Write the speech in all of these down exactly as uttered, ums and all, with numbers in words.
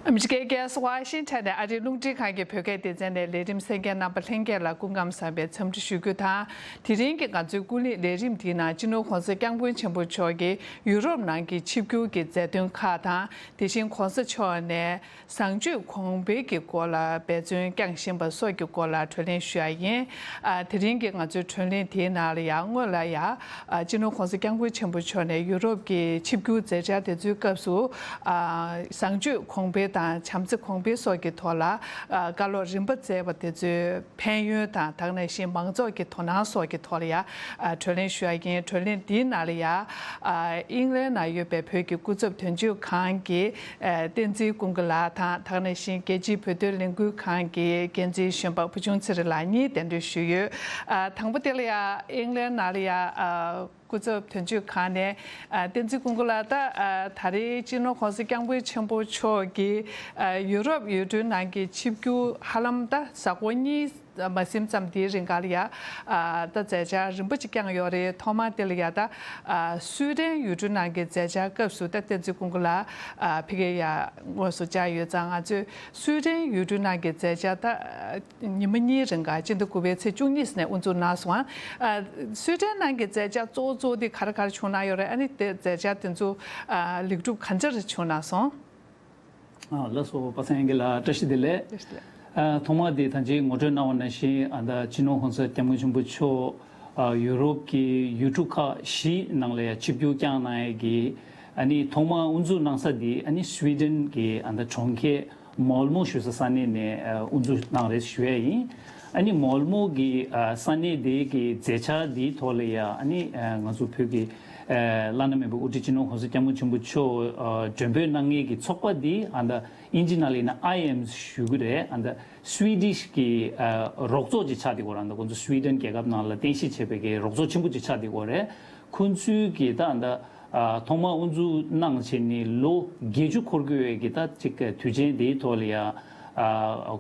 ཨ་མི་རི་ཀའི་རྒྱལ་ས་ཝ་ཤིང་ཊོན་ནས་ཨ་རིའི་རླུང་འཕྲིན་ཁང་གི་བོད་སྐད་སྡེ་ཚན་ནས་ལས་རིམ་གསན་མཁན་རྣམ་པ་ལྷན་རྒྱས་ལ་སྐུ་ཁམས་བཟང་བའི་འཚམས་འདྲི་ཞུ་རྒྱུ་དང་། དེ་རིང་གི་ང་ཚོའི་ཀུན་གླེང་ལས་རིམ་འདིའི་ནང་སྤྱི་ནོར་༸གོང་ས་༸སྐྱབས་མགོན་ཆེན་པོ་མཆོག་གིས་ཡུ་རོབ་ནང་གི་ཆིབས་བསྒྱུར་གྱི་མཛད་དོན་ཁག་དང་། དེ་བཞིན་༸གོང་ས་མཆོག་ནས་བཟང་སྤྱོད་གོང་འཕེལ་གྱི་སྐོར་ལ་འབད་བརྩོན་བསྐྱངས་བཞིན་པ་སོགས་ཀྱི་སྐོར་ལ་གྲོས་གླེང་ཞུ་ཡ་ཡིན། ཨ། དེ་རིང་གི་ང་ཚོའི་གྲོས་གླེང་དེའི་ནང་ལ་ཡང་སྔོན་ལ་ཡང་། ཨ། སྤྱི་ནོར་༸གོང་ས་༸སྐྱབས་མགོན་ཆེན་པོ་མཆོག་ནས་ཡུ་རོབ་ཀྱི་ཆིབས་བསྒྱུར་མཛད་འཆར་དེ་ཚོའི་སྐབས་སུ། ཨ། བཟང་སྤྱོད་གོང་འཕེལ་དང་བྱམས་བརྩེ་གོང་འཕེལ་སོགས་ཀྱི་ཐོག་ལ། ཨ། བཀའ་སློབ་རིམ་པ་སྩལ་བ་དེ་ཚོའི་ཕན་ཡོན་དང་། དེ་ནང་བཞིན་མང་ཚོགས་ཀྱི་དོ་སྣང་སོགས་ཀྱི་ཐོག་ལ་ཡང་། ཨ། གྲོས་གླེང་ཞུ་ཡ་ཡིན། གྲོས་གླེང་འདིའི་ནང་ལ་ཡང་། ཨ། དབྱིན་ལན་ནང་ཡོད་པའི་བོད་ཀྱི་སྐུ་ཚབ་དོན་གཅོད་ཁང་གི། ཨ། བསྟན་འཛིན་ཀུན་དགའ་ལགས་དང་། དེ་ནང་བཞིན་རྒྱལ་སྤྱིའི་བོད་དོན་ལས་འགུལ་ཁང་གི་འགན་འཛིན་གཞོན་པ་བུ་ཆུང་ཚེ་རིང་ལགས་གཉིས་གདན་འདྲེན་ཞུས་ཡོད། ཨ། དང་པོ་དེ་ལ་ཡང་དབྱིན་ལན་ནང་ལ་ཡང་། ཨ། སྐུ་ཚབ་དོན་གཅོད་ཁང་ནས། ཨ། བསྟན་འཛིན་ཀུན་དགའ་ལགས། ད། ཨ། ད་རེས་སྤྱི་ནོར་༸གོང་ས་༸སྐྱབས་མགོན་ཆེན་པོ་མཆོག་གིས། ཨ། ཡུ་རོབ་ཡུལ་གྲུའི་ནང་གི་ཆིབས་བསྒྱུར་ཧ་ལམ་ད་གཟའ་འཁོར་གཉིས་མ་ཟིན་ཙམ་དེའི་རིང་ག་ལ་ཡ། ཨ། ད་མཛད་འཆར་རིམ་པ་ཅིག་བསྐྱངས་ཡོད་རེད། ཐོག་མ་དེ་ལ་ཡ་ད། ཨ། སུའེ་ཏན་ཡུལ་གྲུའི་ནང་གི་མཛད་འཆར་སྐབས་སུ་ད་བསྟན་འཛིན་ཀུན་དགའ་ལགས། ཨ། ཕ་གིར་ཡ་དངོས་སུ་བཅར་ཡོད་ཙང་། ང་ཚོས་སུའེ་ཏན་ཡུལ་གྲུའི་ནང་གི་མཛད་འཆར་ད། ཉི་མ་གཉིས་རིང་ག་སྤྱི་ཟླ་དགུ་པའི་ཚེས་བཅུ་གཉིས་ནས་དབུ་འཛུགས་གནང་སོང་། ཨ། སུའེ་ཏན་ནང་གི་མཛད་འཆར་གཙོ་བོ་གཙོ་བོ་དེ་ག་རེ་ག་རེ་བྱུང་གནང་ཡོད་རེད། ཨ་ནི་དེ་མཛད་འཆར་དེ་ཚོ། ཨ། ལེགས་གྲུབ་ག་འདྲ་རེ་བྱུང་གནང་སོང་། ཨ། ལགས་སོ། པ་སངས་དབྱངས་སྐྱིད་ལགས། བཀྲ་ཤིས་བདེ་ལེགས། བཀྲ་ཤིས་བདེ་ལེགས། ཨ། ཐོག་མ་དེ་ད་ཅི་ངོ་སྤྲོད་གནང་བ་ནང་བཞིན། ཨ། ད་སྤྱི་ནོར་༸གོང་ས་༸སྐྱབས་མགོན་ཆེན་པོ་མཆོག་ཨ། ཡུ་རོབ་ཀྱི་ཡུལ་གྲུ་ཁག་བཞི་ནང་ལ་ཡ་ཆིབས་བསྒྱུར་བསྐྱངས་གནང་ཡས་ཀྱི། ཨ་ནི་ཐོག་མ་དབུ་འཛུགས་གནང་ས་དེ་ཨ་ནི་སུའེ་ཏན་གྱི། ཨ། ད་གྲོང་ཁྱེར་མོལ་མོ་ཞུ་ས་ས་གནས་ནས། ཨ། དབུ་འཛུགས་གནང་རེད་ཞུ་ཡས་ཡིན། ཨ་ནི་མོལ་མོ་གི། ཨ། ས་གནས་དེ་གི་མཛད་འཆར་དེའི་ཐོག་ལ་ཡ། ཨ་ནི། ཨ། ང་ཚོ་བོད་ཀྱི། ཨ། བླ་ན་མེད་པའི་དབུ་ཁྲིད་སྤྱི་ནོར་༸གོང་ས་༸སྐྱབས་མགོན་ཆེན་པོ་མཆོག་ཨ། མགྲོན་འབོད་གནང་མཁན་གྱི་ཚོགས་པ་དེ། ཨ། ད་དབྱིན་ཇི་ནང་ལ་ཡིན་ན་ཨའི་ཨེམ་ཞུ་གི་རེད། ཨ། ད་སུའི་ཌིཤ་གི། ཨ། རོགས་ཚོགས་ཅིག་ཆགས་བསྡད་ཡོད་རེད། ཨ། ད་ཁོང་ཚོ་སུའི་ཌེན་རྒྱལ་ཁབ་ནང་ལ་རྟེན་གཞི་བྱས་པའི་གི་རོགས་ཚོགས་ཆེན་པོ་ཅིག་ཆགས་བསྡད་ཡོད་རེད། ཁོང་ཚོའི་གི་ད་ད། ཨ། ཐོག་མ་དབུ་འཛུགས་གནང་བྱས་ནས་ལོ་བརྒྱད་ཅུ་འཁོར་གྱི་ཡོད་པའི་གི་ད་ཅིག་དུས་ཆེན་དེའི་ཐོག་ལ་ཡ། ཨ།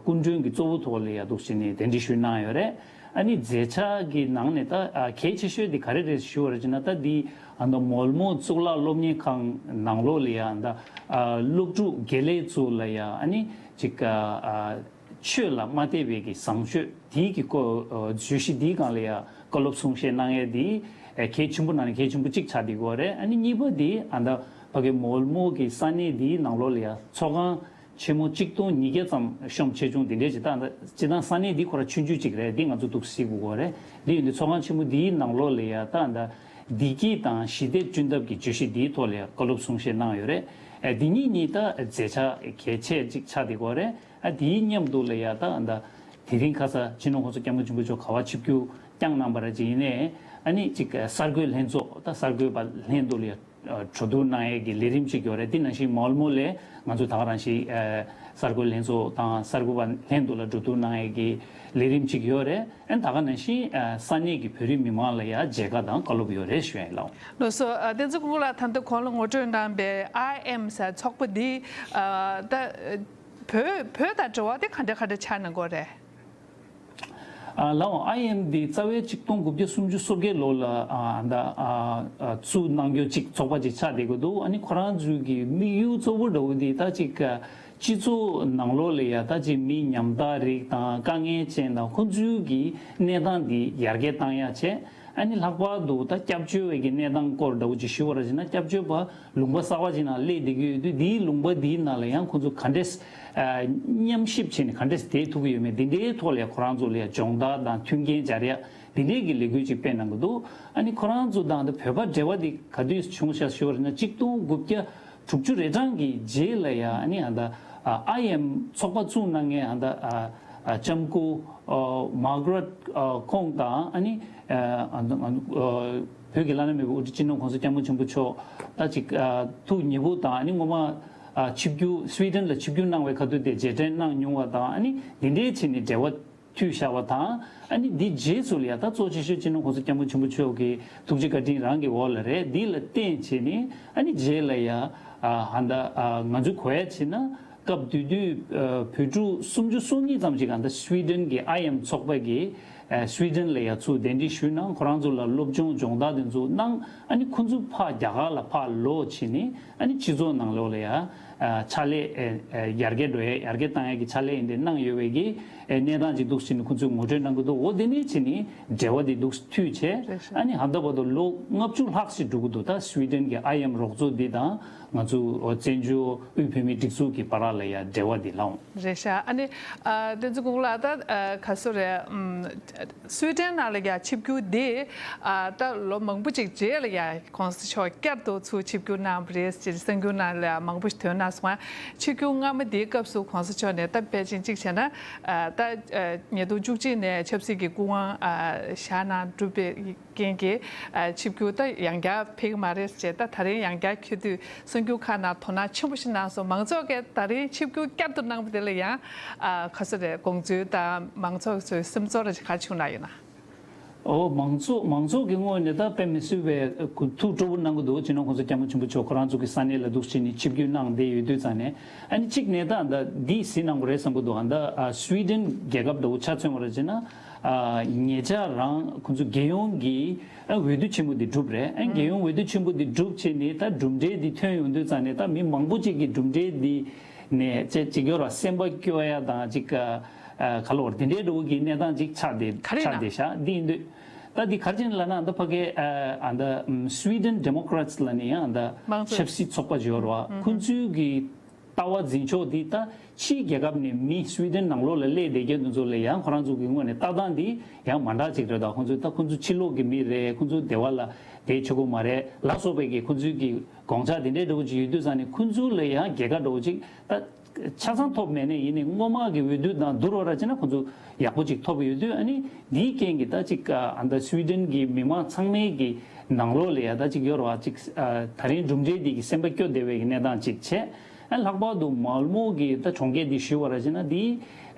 སྐུ་མགྲོན་གྱི་གཙོ་བོ་ཐོག་ལ་ཡ་འདུག་བྱས་ནས་གདན་འདྲེན་ཞུས་གནང་ཡོད་རེད། ཨ་ནི་མཛད་འཆར་གྱི་ནང་ནས་ད། ཨ། གལ་ཆེ་ཤོས་དེ་ག་རེ་རེད་ཞུ་བ་རེད་ཅེ་ན། ད་འདི། ཨ། ད་མོལ་མོ་གཙུག་ལག་སློབ་གཉེར་ཁང་ནང་ལོགས་ལ་ཡ། ད། ཨ། སློབ་ཕྲུག་དགེ་ལས་ཚོ་ལ་ཡ། ཨ་ནི་ཅིག་ཨ། ཆོས་ལ་མ་དད་པའི་གི་བཟང་སྤྱོད་དེའི་གི་སྐོར། ཨ། བརྗོད་གཞི་འདིའི་སྒང་ལ་ཡ་བཀའ་སློབ་གསུང་བཤད་གནང་ཡས་འདི། ཨ། གལ་ཆེན་པོ་ནང་ནས་གལ་ཆེན་པོ་གཅིག་ཆགས་བསྡད་ཡོད་རེད། ཨ་ནི་གཉིས་པ་འདི། ཨ། ད་ཕ་གི་མོལ་མོ་གི་ས་གནས་འདིའི་ནང་ལོགས་ལ་ཡ་ཚོགས་ཁང་ཆེན་མོ་གཅིག་སྟོང་ཉིས་བརྒྱ་ཙམ་ཤོང་ཆེ་ཆུང་འདི་འདྲས་ཅིག་ད་ད་སྤྱིར་བཏང་ས་གནས་འདི་ཁོ་རང་ཆུང་ཆུང་ཅིག་རེད། འདི་ང་ཚོ་འདུག་སེ་གཟིགས་དགོས་རེད། འདི་ཡིན་དུས་ཚོགས་ཁང་ཆེན་མོ་འདིའི་ནང་ལོགས་ལ་ཡ་ད་ད་བདེ་སྐྱིད་དང་ཞི་བདེ་བསྐྲུན་ཐབས་ཀྱི་བརྗོད་གཞི་འདིའི་ཐོག་ལ་ཡ་བཀའ་སློབ་གསུང་བཤད་གནང་ཡོད་རེད། ཨ། འདི་གཉིས་གཉིས་ད་མཛད་འཆར་གལ་ཆེ་ཅིག་ཆགས་བསྡད་ཡོད་རེད། ཨ། དེའི་མཉམ་དུ་ལ་ཡ་ད་ད་དེ་རིང་ཁ་སང་སྤྱི་ནོར་༸གོང་ས་༸སྐྱབས་མགོན་ཆེན་པོ་མཆོག་ག་པར་ཆིབས་བསྒྱུར་བསྐྱངས་གནང་བ་ར་ཅིག་ཡིན་ནའི། ཨ་ནི་ཅིག་གསར་འགོད་ལྷན་ཚོགས། ད་གསར་འགོད་པ་ལྷན་དུ་ལ་ཡ། ཨ། གྲོས་བསྡུར་གནང་ཡས་ཀྱི་ལས་རིམ་ཅིག་ཡོད་རེད། དེ་ནང་བཞིན་མོལ་མོ་ལ་ང་ཚོ་ད་ག་རང་བཞིན། ཨ། གསར་འགོད་ལྷན་ཚོགས་དང་གསར་འགོད་པ་ལྷན་དུ་ལ་གྲོས་བསྡུར་གནང་ཡས་ཀྱི་ལས་རིམ་ཅིག་ཡོད་རེད། ཨ་ནི་ད་ག་ནང་བཞིན། ཨ། ས་གནས་ཀྱི་བོད་རིགས་མི་མང་ལ་ཡ་མཇལ་ཁ་དང་བཀའ་སློབ་ཡོད་རེད་ཞུ་ཡ་ཡིན་ལགས། ལགས་སོ། ཨ། བསྟན་འཛིན་ཀུན་དགའ་ལགས། ད་ལྟ་གོང་ལ་ངོ་སྤྲོད་གནང་པའི་ཨའི་ཨེམ་ཟེར་ཚོགས་པ་འདི། ཨ། ད་བོད་བོད་དང་འབྲེལ་བ་དེ་ག་འདྲ་ག་འདྲ་ཆགས་གནང་གི་ཡོད་རེད། ཨ། ལགས་འོང་། ཨའི་ཨེམ་འདི་རྩ་བའི་ཆིག་སྟོང་དགུ་བརྒྱ་སུམ་ཅུ་སོ་བརྒྱད་ལོ་ལ། ཨ། ད། ཨ། ཨ། བཙུགས་གནང་རྒྱུ་ཅིག་ཚོགས་པ་ཅིག་ཆགས་བསྡད་ཀྱི་འདུག་ཨ་ནི་ཁོ་རང་ཚོའི་གི་དམིགས་ཡུལ་གཙོ་བོ་འདྲ་བོ་འདི་ད་ཅིག་སྤྱི་ཚོགས་ནང་ལོགས་ལ་ཡ་ད་ཅིག་མི་ཉམ་ཐག་རིགས་དང་དཀའ་ངལ་ཅན་དང་ཁོ་ཚོའི་གི་གནས་སྟངས་འདི་ཡར་རྒྱས་བཏང་ཡ་བྱས། ཨ་ནི་ལྷག་པར་དུ་ད་སྐྱབས་བཅོལ་བའི་གི་གནས་སྟངས་སྐོར་འདྲ་བོ་ཅིག་ཞུ་བ་ར་བྱས་ན། སྐྱབས་བཅོལ་བ་ལུང་པ་གསར་པ་ཅིག་ནང་སླེབས་བསྡད་ཀྱི་ཡོད་དུས། འདིའི་ལུང་པ་འདིའི་ནང་ལ་ཡང་ཁོ་ཚོ་ག་འདྲས། ཨ། མཉམ་གཤིབ་བྱས་ནས་ག་འདྲས་བསྡད་ཐུབ་ཀྱི་ཡོད་མེད། འདི་འདྲའི་ཐོག་ལ་ཡང་ཁོ་རང་ཚོ་ལ་ཡང་སྦྱོང་བརྡར་དང་མཐུན་རྐྱེན་སྦྱར་ཡ། འདི་འདྲའི་གི་ལས་འགུལ་ཅིག་སྤེལ་གནང་གི་འདུག་ཨ་ནི་ཁོ་རང་ཚོ་དང་ད་བོད་པ་འབྲེལ་བ་འདི་ག་དུས་བྱུང་ཤག་ཞུ་བ་རེད་ན། ཆིག་སྟོང་དགུ་བརྒྱ་དྲུག་ཅུ་རེ་གྲངས་ཀྱི་རྗེས་ལ་ཡ། ཨ་ནི་ཨ་ད། ཨ། ཨའི་ཨེམ་ཚོགས་པ་བཙུགས་གནང་མཁན་ཨ་ད། ཨ། ཨ། ལྕམ་སྐུ། ཨ། མར་གྷ་རེད། ཨ། ཁོང་དང་། ཨ་ནི། ཨ། ཨ། ཨ། བོད་ཀྱི་བླ་ན་མེད་པའི་དབུ་ཁྲིད་སྤྱི་ནོར་༸གོང་ས་༸སྐྱབས་མགོན་ཆེན་པོ་མཆོག་ད་ཅིག་ཨ། ཐུགས་མཉེས་པོ་དང་། ཨ་ནི་སྔོན་མ། ཨ། ཆིབས་བསྒྱུར་སུའི་ཌེན་ལ་ཆིབས་བསྒྱུར་གནང་བའི་ཁ་ཐུག་དེ་རྗེས་དྲན་གནང་མྱོང་བ་དང་། ཨ་ནི་འདི་འདྲའི་བྱས་ནས་འབྲེལ་བ་མཐུད་བཞག་པ་དང་། ཨ་ནི་འདི་རྗེས་སུ་ལ་ཡ་ད་གཙོ་ཆེ་ཤོས་སྤྱི་ནོར་༸གོང་ས་༸སྐྱབས་མགོན་ཆེན་པོ་མཆོག་གི་ཐུགས་རྗེ་བཀའ་དྲིན་རང་གི་འོག་ལ་རེད། འདི་ལ་བརྟེན་བྱས་ནས། ཨ་ནི་རྗེས་ལ་ཡ། ཨ། ཨ་ད། ཨ། ང་ཚོས་གོ་ཡ་བྱས་ན། སྐབས་དེ་དུས། ཨ། བོད་ཕྲུག་སུམ་ཅུ་སོ་གཉིས་ཙམ་ཞིག་ཨ་ད་སུའི་ཌེན་གྱི་ཨའི་ཨེམ་ཚོགས་པ་གི། ཨ། སུའི་ཌེན་ལ་ཡ་ཚུར་གདན་འདྲེན་ཞུས་གནང་། ཁོ་རང་ཚོ་ལ་སློབ་སྦྱོང་སྦྱོང་བརྡར་དེ་ཚོ་གནང་། ཨ་ནི་ཁོ་ཚོ་ཕར་རྒྱ་གར་ལ་ཕར་ལོག་བྱས་ནས། ཨ་ནི་སྤྱི་ཚོགས་ནང་ལོགས་ལ་ཡ། ཨ། ཕྱག་ལས་ཡར་རྒྱས་འགྲོ་ཡས་ཡར་རྒྱས་བཏང་ཡས་ཀྱི་ཕྱག་ལས་ཡིན་དེ་གནང་ཡོད་པའི་གི་གནས་སྟངས་ཅིག་འདུག་ཕྱིན་ནས་ཁོང་ཚོས་ངོ་སྤྲོད་གནང་གི་འདུག་འོ་དེ་ནས་ཕྱིན་ནས་འབྲེལ་བ་དེ་འདུག་མཐུད་བྱས། ཨ་ནི་ཧ་ད་བར་དུ་ལོ་ལྔ་བཅུ་ལྷག་ཞིག་འགྲོ་གི་འདུག་ད་སུའི་ཌེན་གྱི་ཨའི་ཨེམ་རོགས་ཚོགས་འདི་དང་ང་ཚོ་བཙན་བྱོལ་དབུས་བོད་མིའི་སྒྲིག་འཛུགས་ཀྱི་བར་ལ་ཡ་འབྲེལ་བ་འདི་ལའང་། རེད་ཤག་ཨ་ནི་བསྟན་འཛིན་སྐུ་ངོ་ལགས། ད་ག་སུ་རེད། སུའི་ཌེན་ནང་ལ་ཡ་ཆིབས་བསྒྱུར་འདི་ད་ལོ་མང་པོ་ཅིག་རྗེས་ལ་ཡ་༸གོང་ས་མཆོག་བསྐྱར་དུ་ཚུར་ཆིབས་བསྒྱུར་གནང་བ་རེད་ཅེས་གསར་འགྱུར་ནང་ལ་མང་པོ་ཞིག་ཐོན་གནང་སོང་། ཆིབས་བསྒྱུར་སྔ་མ་དེའི་སྐབས་སུ་༸གོང་ས་མཆོག་ནས་ད་ཕལ་ཆེར་གཅིག་བྱས་ན་ད་ཉིས་སྟོང་བཅུ་གཅིག་ནས་ཆབ་སྲིད་ཀྱི་སྐུ་དབང་བཞག་གནང་གྲུབ་པའི་རྐྱེན་གྱིས་ཆིབས་བསྒྱུར་ད་ཡང་བསྐྱར་ཕེབས་ཀྱི་མ་རེད་ཅེས་ད་ད་རིང་ཡང་བསྐྱར་འཁོད་དུས་གསར་འགྱུར་ཁག་ནང་དོ་སྣང་ཆེན་པོ་ཞིག་གནང་སོང་། མང་ཚོགས་ཀྱིས་ད་རིང་ཆིབས་བསྒྱུར་བསྐྱར་དུ་གནང་བ་དེ་ལ་ཡང་ག་ཚོད་རེད་དགོངས་ཚུལ་དང་མང་ཚོགས་ཚོའི་སེམས་ཚོར་ག་རེ་བྱུང་གནང་ཡོད་ན། ཨོ་མང་ཚོགས་མང་ཚོགས་ཀྱི་ངོས་ནས་ད་དཔེ་མི་སྲིད་པའི་ཐུགས་སྤྲོ་པོ་གནང་གི་འདུག་སྤྱི་ནོར་༸གོང་ས་༸སྐྱབས་མགོན་ཆེན་པོ་མཆོག་ཁོ་རང་ཚོ་གི་ས་གནས་ལ་འདུག་ཕྱིན་ནས་ཆིབས་བསྒྱུར་གནང་བསྡད་ཡོད་དུས་ཙང་ནས་ཨ་ནི་གཅིག་ནས་ད་ད་འདི་གཟིགས་གནང་དགོས་རེད་བསམ་གི་འདུག་ཨ་ད་སུའི་ཌེན་རྒྱལ་ཁབ་འདྲ་བོ་ཆ་མཚོན་པ་རེད་ཅེ་ན་ཉེ་ཆར་རང་ཁོང་ཚོ་རྒྱལ་ཡོངས་ཀྱི་འོས་བསྡུ་ཆེན་པོ་འདི་གྲུབ་རེད། ཨ་རྒྱལ་ཡོངས་འོས་བསྡུ་ཆེན་པོ་འདི་གྲུབ་བྱས་ནས་ད་གྲུབ་འབྲས་འདི་ཐོན་ཡོང་དུས་ཙང་ནས་ད་མི་མང་པོ་ཅིག་གིས་གྲུབ་འབྲས་འདི་ནས་ཅེ་ཅིག་ཡོད་ར་སེམས་པ་སྐྱོ་ཡ་དང་ཅིག་ག་ལ་བར་དེ་འདྲའི་འདྲ་བོ་གི་གནས་སྟངས་ཅིག་ཆགས་བསྡད་ག་རེ་ཆགས་ན་བསྡད་ཤག་འདི་ཡིན་དུས་ད་འདི་ག་རེ་བྱས་ན་ལབ་ན་ཨ་ད་ཕ་གི་ཨ་ད་Sweden Democrats ལབ་ནས་ཡང་ཨ་ད་མང་གཙོ་ཆབ་སྲིད་ཚོགས་པ་ཅིག་ཡོད་ར་བ་ཁོང་ཚོའི་གི་ལྟ་བ་འཛིན་ཕྱོགས་འདི་ད་ཕྱིའི་རྒྱལ་ཁབ་ནས་མི་སུའི་ཌེན་ནང་ལོགས་ལ་སླེབས་བསྡད་མཁན་དེ་ཚོ་ལ་ཡང་ཁོ་རང་ཚོ་གི་ངོས་ནས་ལྟ་སྟངས་འདི་ཡང་མ་འདྲ་ཅིག་རེད། ད་ཁོང་ཚོ་ད་ཁོང་ཚོ་ཕྱི་ལོགས་ཀྱི་མི་རེད། ཁོང་ཚོ་སྡེ་བ་ལ་བསྡད་ཆོག་གི་མ་རེད་ལ་སོགས་པའི་གི་ཁོང་ཚོའི་གི་དགོངས་འཆར་འདི་འདྲའི་འདྲ་བོ་ཅིག་ཡོད་དུས་ཙང་ནས་ཁོང་ཚོ་ལ་ཡང་རྒྱལ་ཁ་འདྲ་བོ་ཅིག་ད་ཆ་ཚང་ཐོབ་མེད་ནས་ཡིན་ནའི་སྔོན་མ་གི་འོས་བསྡུ་དང་བསྡུར་བ་ར་བྱས་ན་ཁོང་ཚོ་ཡག་པོ་ཅིག་ཐོབ་ཡོད་དུས་ཨ་ནི་འདིའི་རྐྱེན་གྱིས་ད་ཅིག་ཨ་ད་སུའི་ཌེན་གི་མི་མང་ཚང་མའི་གི་ནང་ལོགས་ལ་ཡང་ད་ཅིག་ཡོད་ར་བ་ཅིག་ད་རིང་གྲུབ་འབྲས་འདི་གི་སེམས་པ་སྐྱོ་བསྡད་པའི་གི་གནས་སྟངས་ཅིག་བྱས། ཨ་ལྷག་པར་དུ་མལ་མོ་གི་ད་གྲོང་ཁྱེར་འདི་ཞུ་བ་ར་བྱས་ན་འདི་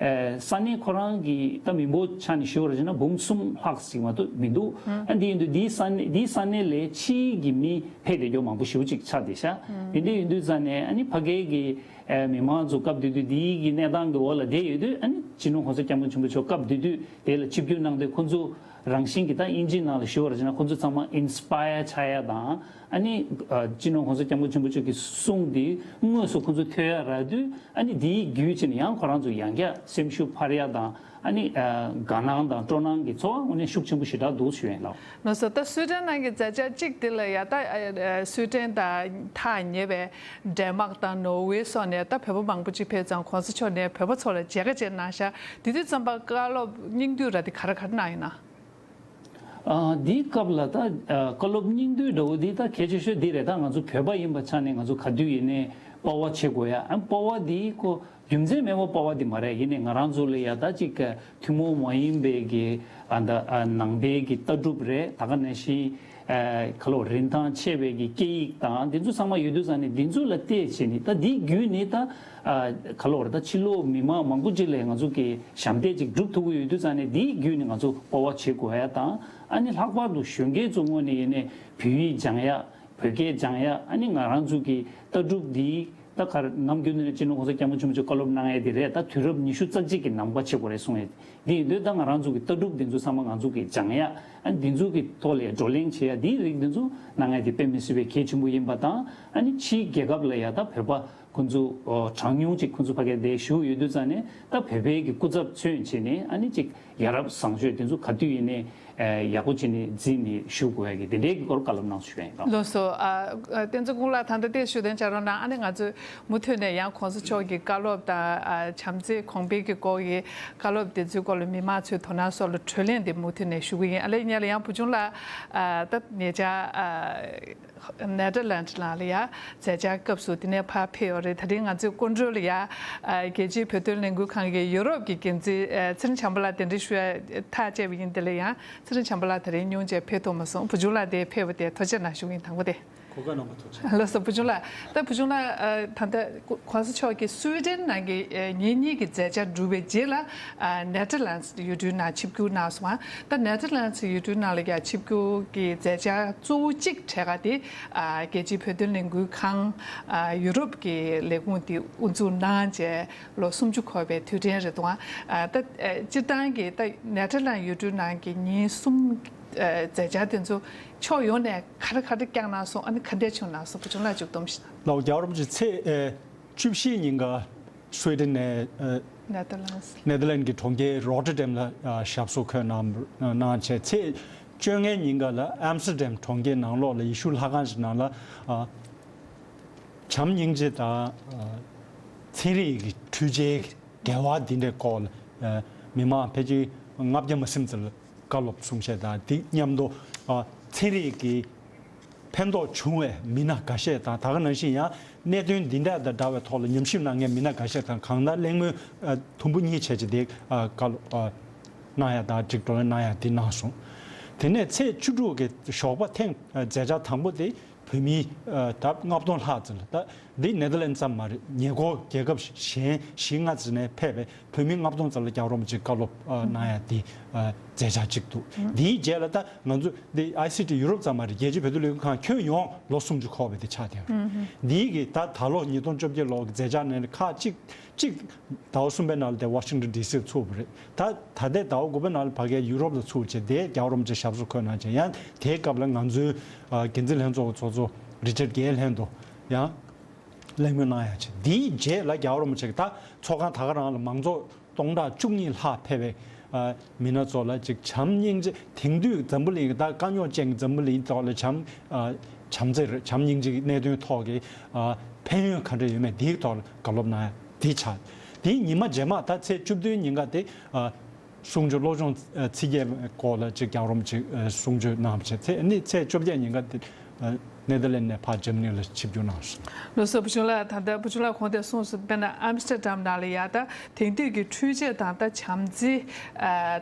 ས་གནས་ཁོ་རང་གི་ད་མི་འབོར་ཆ་ནས་ཞུ་བ་ར་བྱས་ན་འབུམ་གསུམ་ལྷག་ཅིག་མ་གཏོགས་མི་འདུག་ཨ་འདི་ཡིན་དུས་འདིའི་ས་གནས་འདིའི་ས་གནས་ལས་ཕྱིའི་གི་མི་ཕེབས་བསྡད་རྒྱུ་མང་པོ་ཞེ་པོ་ཅིག་ཆགས་བསྡད་ཤག་དེ་འདྲ་ཡིན་དུས་ཙང་ནས་ཨ་ནི་ཕ་གིའི་གི་མི་མང་ཚོ་སྐབས་དེ་དུས་འདིའི་གི་གནས་སྟངས་ཀྱི་འོག་ལ་བསྡད་ཡོད་དུས་ཨ་ནི་སྤྱི་ནོར་༸གོང་ས་༸སྐྱབས་མགོན་ཆེན་པོ་མཆོག་སྐབས་དེ་དུས་དེ་ལ་ཆིབས་བསྒྱུར་གནང་དུས་ཁོང་ཚོ་རང་བཞིན་གྱི་ད་དབྱིན་ཇིའི་ནང་ལ་ཞུ་བ་ར་བྱས་ན་ཁོང་ཚོ་ཚང་མ་ཨིན་སི་པ་ཡར་ཆགས་ཡ་དང་། ཨ་ནི་ཨ་སྤྱི་ནོར་༸གོང་ས་༸སྐྱབས་མགོན་ཆེན་པོ་མཆོག་གི་གསུང་འདི་དངོས་སུ་ཁོང་ཚོ་ཐོས་ཡ་རག་དུས་ཨ་ནི་འདིའི་བརྒྱུད་བྱས་ནས་ཡང་ཁོ་རང་ཚོ་ཡང་བསྐྱར་སེམས་ཤུགས་འཕར་ཡ་དང་ཨ་ནི་ཨ་དགའ་སྣང་དང་སྤྲོ་སྣང་གི་ཚོར་བ་དངོས་གནས་ཤུགས་ཆེན་པོ་ཞེ་དྲག་འདུག་ཞུ་ཡ་ཡིན་ལགས། ལགས་སོ། ད་སུའི་ཌེན་ནང་གི་མཛད་འཆར་གཅིག་དེ་ལ་ཡ་ད་ཨ་ཨ་སུའི་ཌེན་དང་ཐག་ཉེ་བའི་ཌེན་མཱག་དང་ནོར་ཝེ་སོགས་ནས་ད་བོད་པ་མང་པོ་ཅིག་ཕེབས་ཙང་༸གོང་ས་མཆོག་ནས་བོད་པ་ཚོ་ལ་མཇལ་ཁ་བཅས་གནང་ཤག་དེ་དུས་ཙམ་པ་བཀའ་སློབ་སྙིང་བསྡུས་ར་དེ་ག་རེ་ག་རེ་གནང་ཡོད་ན། ཨ་འདིའི་སྐབས་ལ་ད་ཨ་བཀའ་སློབ་སྙིང་བསྡུས་འདྲ་བོ་འདི་ད་གལ་ཆེ་ཤོས་འདི་རེད། ད་ང་ཚོ་བོད་པ་ཡིན་པ་ཆ་ནས་ང་ཚོ་ག་དུས་ཡིན་ནའི་དཔའ་བ་བྱེད་དགོས་ཡ། ཨ་དཔའ་བ་འདི་ཁོ་རྒྱུ་མཚན་མེད་པ་དཔའ་བ་འདི་མ་རེད། ཡིན་ནའི་ང་རང་ཚོ་ལ་ཡ་ད་ཅིག་ཐུན་མོང་མ་ཡིན་པའི་གི་ཨ་ད་ཨ་ནང་པའི་གི་ལྟ་གྲུབ་རེད། ད་ག་ནང་བཞིན་ཨ་ག་ལོ་རིན་ཐང་ཆེ་བའི་གི་སྐད་ཡིག་དང་འདི་ཚོ་ཚང་མ་ཡོད་དུས་ཙང་ནས་འདི་ཚོ་ལ་བལྟས་བྱས་ནས་ད་འདི་བརྒྱུད་ནས་ད། ཨ་ག་ལོར་ད་ཕྱི་ལོགས་མི་མང་མང་པོ་ཅིག་ལ་ང་ཚོ་གི་ཞབས་འདེགས་ཅིག་སྒྲུབ་ཐུབ་ཀྱི་ཡོད་དུས་ཙང་ནས་འདིའི་བརྒྱུད་ནས་ང་ཚོ་སྤོབས་པ་བྱེད་དགོས་ཡ་དང་ཨ་ནི་ལྷག་པར་དུ་གཞོན་སྐྱེས་ཚོ་ངོས་ནས་ཡིན་ནའི་བོད་ཡིག་སྦྱང་ཡ་བོད་སྐད་སྦྱང་ཡ་ཨ་ནི་ང་རང་ཚོ་གི་ལྟ་གྲུབ་འདིའི་ད་ག་རེ་ནམ་རྒྱུན་ནས་སྤྱི་ནོར་༸གོང་ས་༸སྐྱབས་མགོན་ཆེན་པོ་མཆོག་བཀའ་སློབ་གནང་ཡ་དེ་རེད། ད་དུས་རབས་ཉི་ཤུ་རྩ་གཅིག་གི་ནང་པ་བྱེད་དགོས་རེད་གསུངས་ཡ་འདི་ཡིན་དུས་ད་ང་རང་ཚོ་གི་ལྟ་གྲུབ་འདི་ཚོ་ཚང་མ་ང་ཚོ་གི་སྦྱང་ཡ་ཨ་ནི་འདི་ཚོ་གི་ཐོག་ལ་བགྲོ་གླེང་བྱེད་ཡ་འདིའི་རིགས་འདི་ཚོ་གནང་ཡ་དེ་དཔེ་མི་སྲིད་པའི་གལ་ཆེན་པོ་ཡིན་པ་དང་ཨ་ནི་ཕྱིའི་རྒྱལ་ཁབ་ལ་ཡ་ད་བོད་པ། ཁོང་ཚོ་གྲངས་ཉུང་ཅིག་ཁོང་ཚོ་ཕ་གིར་བསྡད་བཞུགས་ཡོད་དུས་ཙང་ནས་ད་བོད་པའི་གི་སྐུ་ཚབ་མཚོན་བྱས་ནས་ཨ་ནི་ཅིག་ཡ་རབས་བཟང་སྤྱོད་དེ་ཚོ་ག་དུས་ཡིན་ནའི་ཡག་པོ་བྱས་ནས་འཛིན་ནས་བཞུགས་དགོས་ཡ་གི་དེ་འདྲའི་གི་སྐོར་བཀའ་སློབ་གནང་ཞུ་ཡ་ཡིན་ལགས། ལགས་སོ། ཨ་བསྟན་འཛིན་ཀུན་ལེགས་ད་ལྟ་དེ་ཞུ་དོན་བྱ་རོགས་གནང་། ཨ་ནི་ང་ཚོས་མུ་མཐུད་ནས་ཡང་༸གོང་ས་མཆོག་གི་བཀའ་སློབ་དང་ཨ་བྱམས་བརྩེ་གོང་འཕེལ་གྱི་སྐོར་གྱི་བཀའ་སློབ་དེ་ཚོའི་སྐོར་ལ་མི་མང་ཚོའི་དོ་སྣང་སོགས་ལ་གྲོས་གླེང་དེ་མུ་མཐུད་ནས་ཞུ་གི་ཡིན། ཨ་ལས་ཉེ་ལ་ཡང་བུ་ཆུང་ལགས་ཨ་ད་ཉེ་ཆར་ཨ། ནེ་དར་ལེན་ཌི་ནང་ལ་ཡ་མཛད་འཆར་སྐབས་སུ་དེ་ནས་ཕར་ཕེབས་ཡོད་རེད། ད་རིང་ང་ཚོའི་སྐུ་མགྲོན་ལ་ཡ་རྒྱལ་སྤྱིའི་བོད་དོན་ལས་འགུལ་ཁང་གི་ཡུ་རོབ་ཀྱི་འགན་འཛིན་ཚེ་རིང་བྱམས་པ་ལགས་གདན་འདྲེན་ཞུ་ཡ་ཐག་བཅད་པ་ཡིན། དེ་ལ་ཡང་ཚེ་རིང་བྱམས་པ་ལགས་ད་རིང་སྙུང་བྱས་ཕེབས་ཐུབ་མ་སོང་། བུ་ཆུང་ལགས་དེ་ཕེབས་པ་དེ་ཐུགས་རྗེ་གནང་ཞུ་གི་ཡིན། དང་པོ་དེ། གོ་སྐབས་གནང་བ་ཐུགས་རྗེ་ཆེ། ལགས་སོ། བུ་ཆུང་ལགས། ད་བུ་ཆུང་ལགས་ད་ལྟ་༸གོང་ས་མཆོག་གིས་སུའི་ཌེན་ནང་གི་ཉིན་གཉིས་ཀྱི་མཛད་འཆར་གྲུབ་པའི་རྗེས་ལ་ནེ་དར་ལེན་ཌི་ཡུལ་གྲུའི་ནང་ཆིབས་བསྒྱུར་གནང་སོང་། ད་ནེ་དར་ལེན་ཌི་ཡུལ་གྲུའི་ནང་ལ་ཡ་ཆིབས་བསྒྱུར་གྱི་མཛད་འཆར་གཙོ་བོ་གཅིག་གྲས་ཀ་དེ་རྒྱལ་སྤྱིའི་བོད་དོན་ལས་འགུལ་ཁང་ཡུ་རོབ་ཀྱི་ལས་ཁུངས་དེ་དབུ་འཛུགས་གནང་རྗེས་ལོ་སུམ་ཅུ་འཁོར་བའི་དུས་དྲན་རེད་འདུག་ད་སྤྱིར་བཏང་གི་ད་ནེ་དར་ལེན་ཌི་ཡུལ་གྲུའི་ནང་གི་ཉིན་གསུམ་མཛད་འཆར་དེ་ཚོ་ཕྱོགས་ཡོངས་ནས་ག་རེ་ག་རེ་བསྐྱངས་གནང་སོང་། ཨ་ནི་ག་འདྲས་བྱུང་གནང་སོང་། བུ་ཆུང་ལགས་མཇུག་སྡོམ་ཞིག་གནང་། ལགས་རྒྱལ་བ་རིན་པོ་ཆེ་ཚེས་ བཅུ་བཞི་ཉིན་ཀ་སུའེ་ཏེན་ནས་ཨ་ནེ་ཐར་ལན་སི། ནེ་ཐར་ལན་གྱི་གྲོང་ཁྱེར་རོ་ཊར་ཌམ་ལ་ཨ་ཞབས་སོར་འཁོད་གནང་གནང་བྱས། ཚེས་བཅོ་ལྔའི་ཉིན་ཀ་ལ་ཨམ་སི་ཊར་ཌམ་གྲོང་ཁྱེར་ནང་ལོགས་ལ་ཡེ་ཤུ་ལྷ་ཁང་ཞིག་ནང་ལ་ཨ་བྱམས་སྙིང་རྗེ་དང་ཨ་ཚན་རིག་གི་འཕྲུལ་ཆས་འབྲེལ་བ་འདི་འདྲའི་སྐོར་ལ་ཨ་མི་མང་ཕལ་ཆེར་ལྔ་བརྒྱ་མ་ཟིན་ཙམ་ལ་བཀའ་སློབ་གསུང་བཤད་དང་། དེ་མཉམ་དུ་ཨ་ཚན་རིག་གི་ཕན་ཐོགས་བྱུང་བའི་མི་སྣ་འགའ་ཤས་དང་། ད་ག་ནང་བཞིན་ཡང་གནད་དོན་འདི་འདྲ་དང་འདྲ་བའི་ཐོག་ལ་ཉམས་ཞིབ་གནང་མཁན་མི་སྣ་འགའ་ཤས་དང་། གང་ལྟར་གླེང་མོལ་ཨ་དུམ་བུ་གཉིས་བྱས་བྱས་དེ་ཨ་བཀའ་སློབ་ཨ་གནང་ཡ་དང་། ཅིག་བགྲོ་གླེང་གནང་ཡ་དེ་གནང་སོང་། དེ་ནས་ཚེས་བཅུ་དྲུག་གི་ཞོགས་པ་ཐེངས་ཨ་མཛད་འཆར་དང་པོ་དེ་བོད་མི་ཨ་ད་ལྔ་སྟོང་ལྷག་ཙམ་ལ། ད་འདི་ནེ་ཐར་ལན་ཙམ་མ་རེད། ཉེ་འཁོར་རྒྱལ་ཁབ་གཞན་བཞི་ལྔ་ཙམ་ནས་ཕེབས་པའི་བོད་མི་ལྔ་སྟོང་ཙམ་ལ་རྒྱལ་བ་རིན་པོ་ཆེས་བཀའ་སློབ་ཨ་གནང་ཡ་དེ་ཨ་མཛད་འཆར་གཅིག་འདུག། དེའི་རྗེས་ལ་ད་ང་ཚོ་འདི་ཨའི་སི་ཊི་ཡུ་རོབ་ཙམ་མ་རེད། རྒྱལ་སྤྱིའི་བོད་དོན་ལས་འགུལ་ཁང་ཁྱོན་ཡོངས་ལོ་སུམ་ཅུ་འཁོར་བའི་དེ་ཆགས་བསྡད་ཡོད་རེད། འདིའི་གི་ད་ད་ལོ་ཉིས་སྟོང་བཅོ་བརྒྱད་ལོ་གི་མཛད་འཆར་ནང་ནས་ཁག་གཅིག་གཅིག་ཟླ་བ་གསུམ་པའི་ནང་ལ་དེ་ཝ་ཤིང་ཊོན་ཌི་སི་ལ་ཚུགས་པ་རེད། ད་ད་ལྟའི་ཟླ་བ་དགུ་པའི་ནང་ལ་ཕ་གིའི་ཡུ་རོབ་ལ་ཚུགས་བྱས། དེ་རྒྱལ་བ་རིན་པོ་ཆེ་ཞབས་སོར་འཁོད་གནང་བྱས། ཡང་དེའི་སྐབས་ལ་ང་ཚོའི་ཨ་འགན་འཛིན་ལྷན་ཚོགས་ཀྱི་ཚོགས་གཙོ་རི་ཅར་གྷེལ་ལྷན་དུ་ཡང་གླེང་མོལ་གནང་ཡ་བྱས། དེའི་རྗེས་ལ་རྒྱལ་བ་རིན་པོ་ཆེ་གིས་ད་ཚོགས་ཁང་ད་ག་རང་ལ་མང་ཚོགས་སྟོང་ཕྲག་བཅུ་གཉིས་ལྷག་ཕེབས་པའི་ཨ་མི་སྣ་ཚོ་ལ་ཅིག་བྱམས་སྙིང་རྗེ། དེང་དུས་འཛམ་བུ་གླིང་གི་ད་དཀའ་རྙོག་ཅན་གྱི་འཛམ་བུ་གླིང་ཐོག་ལ་བྱམས་ཨ་བྱམས་བརྩེ་རེད། བྱམས་སྙིང་རྗེ་གི་གནད་དོན་ཐོག་གི་ཨ་ཕན་ཡོན་ག་འདྲ་ཡོད་མེད་དེའི་ཐོག་ལ་བཀའ་སློབ་གནང་ཡ་དེ་ཆགས། དེའི་ཉི་མ་རྗེས་མ་ད་ཚེས་བཅུ་བདུན་ཉིན་ཀ་དེ་ཨ་གསུང་ཆོས་བློ་སྦྱོང་ཚིག་བརྒྱད་སྐོར་ལ་ཅིག་རྒྱལ་བ་རིན་པོ་ཆེས་གསུང་ཆོས་གནང་བ་བྱས། ཚེས་ནི་ཚེས་བཅོ་བརྒྱད་ཉིན་ཀ་དེ་ནེ་ཐར་ལན་ནས་ཕར་འཇར་མ་ནི་ལ་ཆིབས་བསྒྱུར་གནང་སོང་། ལགས་སོ། བུ་ཆུང་ལགས། ད་ལྟ་བུ་ཆུང་ལགས་གོང་དེ་གསུངས་སོང་། དཔེར་ན་ཨམ་སི་ཊར་ཌམ་ནང་ལ་ཡ་ད་དེང་དུས་ཀྱི་འཕྲུལ་ཆས་དང་ད་བྱམས་བརྩེ་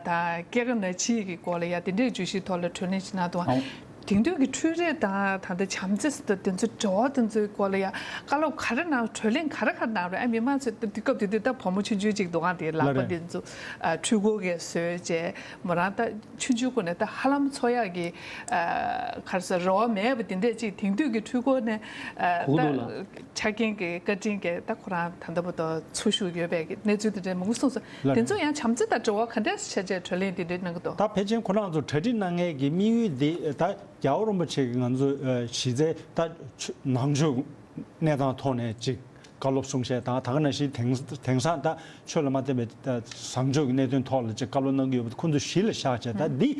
དང་སྐྱེ་རྒ་ན་འཆི་གི་སྐོར་ལ་ཡ་དེ་འདྲའི་བརྗོད་གཞིའི་ཐོག་ལ་གྲོས་གླེང་ཞིག་གནང་འདུག། དེང་དུས་ཀྱི་འཕྲུལ་རིག་དང་ད་ལྟ་བྱམས་བརྩེ་ཟེར་དུས་དེ་ཚོའི་འབྲེལ་བ་དེ་ཚོའི་སྐོར་ལ་ཡ་བཀའ་སློབ་ག་རེ་གནང་། གྲོས་གླེང་ག་རེ་ག་རེ་གནང་རེད། ཨ་མི་མང་ཚོས་ད་དུས་སྐབས་དེ་དུས་ད་བུ་མོ་ཆུང་ཆུང་ཅིག་འདུག་ག། དེ་ལག་པ་དེ་ཚོ་ཨ་འཕྲུལ་འཁོར་གྱིས་བཟོས་བྱས། མོ་རང་ད་ཆུང་ཆུང་སྒོ་ནས་ད་ཧ་ལམ་འཚོ་ཡག་གི་ཨ་ག་རེ་ཟེར་རེ་བ་མེད་པ་དེ་འདྲས་ཅིག། དེང་དུས་ཀྱི་འཕྲུལ་འཁོར་ནས་ཨ་ད་ཆ་རྐྱེན་གྱི་བཀའ་དྲིན་གྱིས་ད་ཁོ་རང་ད་ལྟ་བར་དུ་འཚོ་བཞུགས་ཡོད་པའི་གནས་ཚུལ་དེ་འདྲས་མང་པོ་གསུངས་སོང་། དེ་ཚོ་ཡང་བྱམས་བརྩེ་དང་འབྲེལ་བ་ག་འདྲས་བྱས་བྱས་གྲོས་གླེང་དེ་འདྲས་གནང་གི་འདུག། ད་ཕལ་ཆེར་ཁོ་རང་ཚོ་གྲ་སྒྲིག་གནང་མཁན་གྱི་དམིགས་ཡུལ་དེ་ད་རྒྱལ་བ་རིན་པོ་ཆེ་གིས་ང་ཚོ་ཨ་གཞི་རྩའི་ད་ཆོས་ནང་ཆོས་གནས་སྟངས་ཐོག་ནས་ཅིག་བཀའ་སློབ་གསུང་བཤད་དང་། ད་ག་ནང་བཞིན་དེང་དེང་སང་ད་ཆོས་ལ་མ་བརྟེན་པའི་ད་བཟང་སྤྱོད་ཀྱི་གནད་དོན་ཐོག་ལ་ཅིག་བཀའ་སློབ་གནང་གི་ཡོད་པ་ཁོང་ཚོས་གཞི་ལ་བཞག་བྱས། ད་འདི་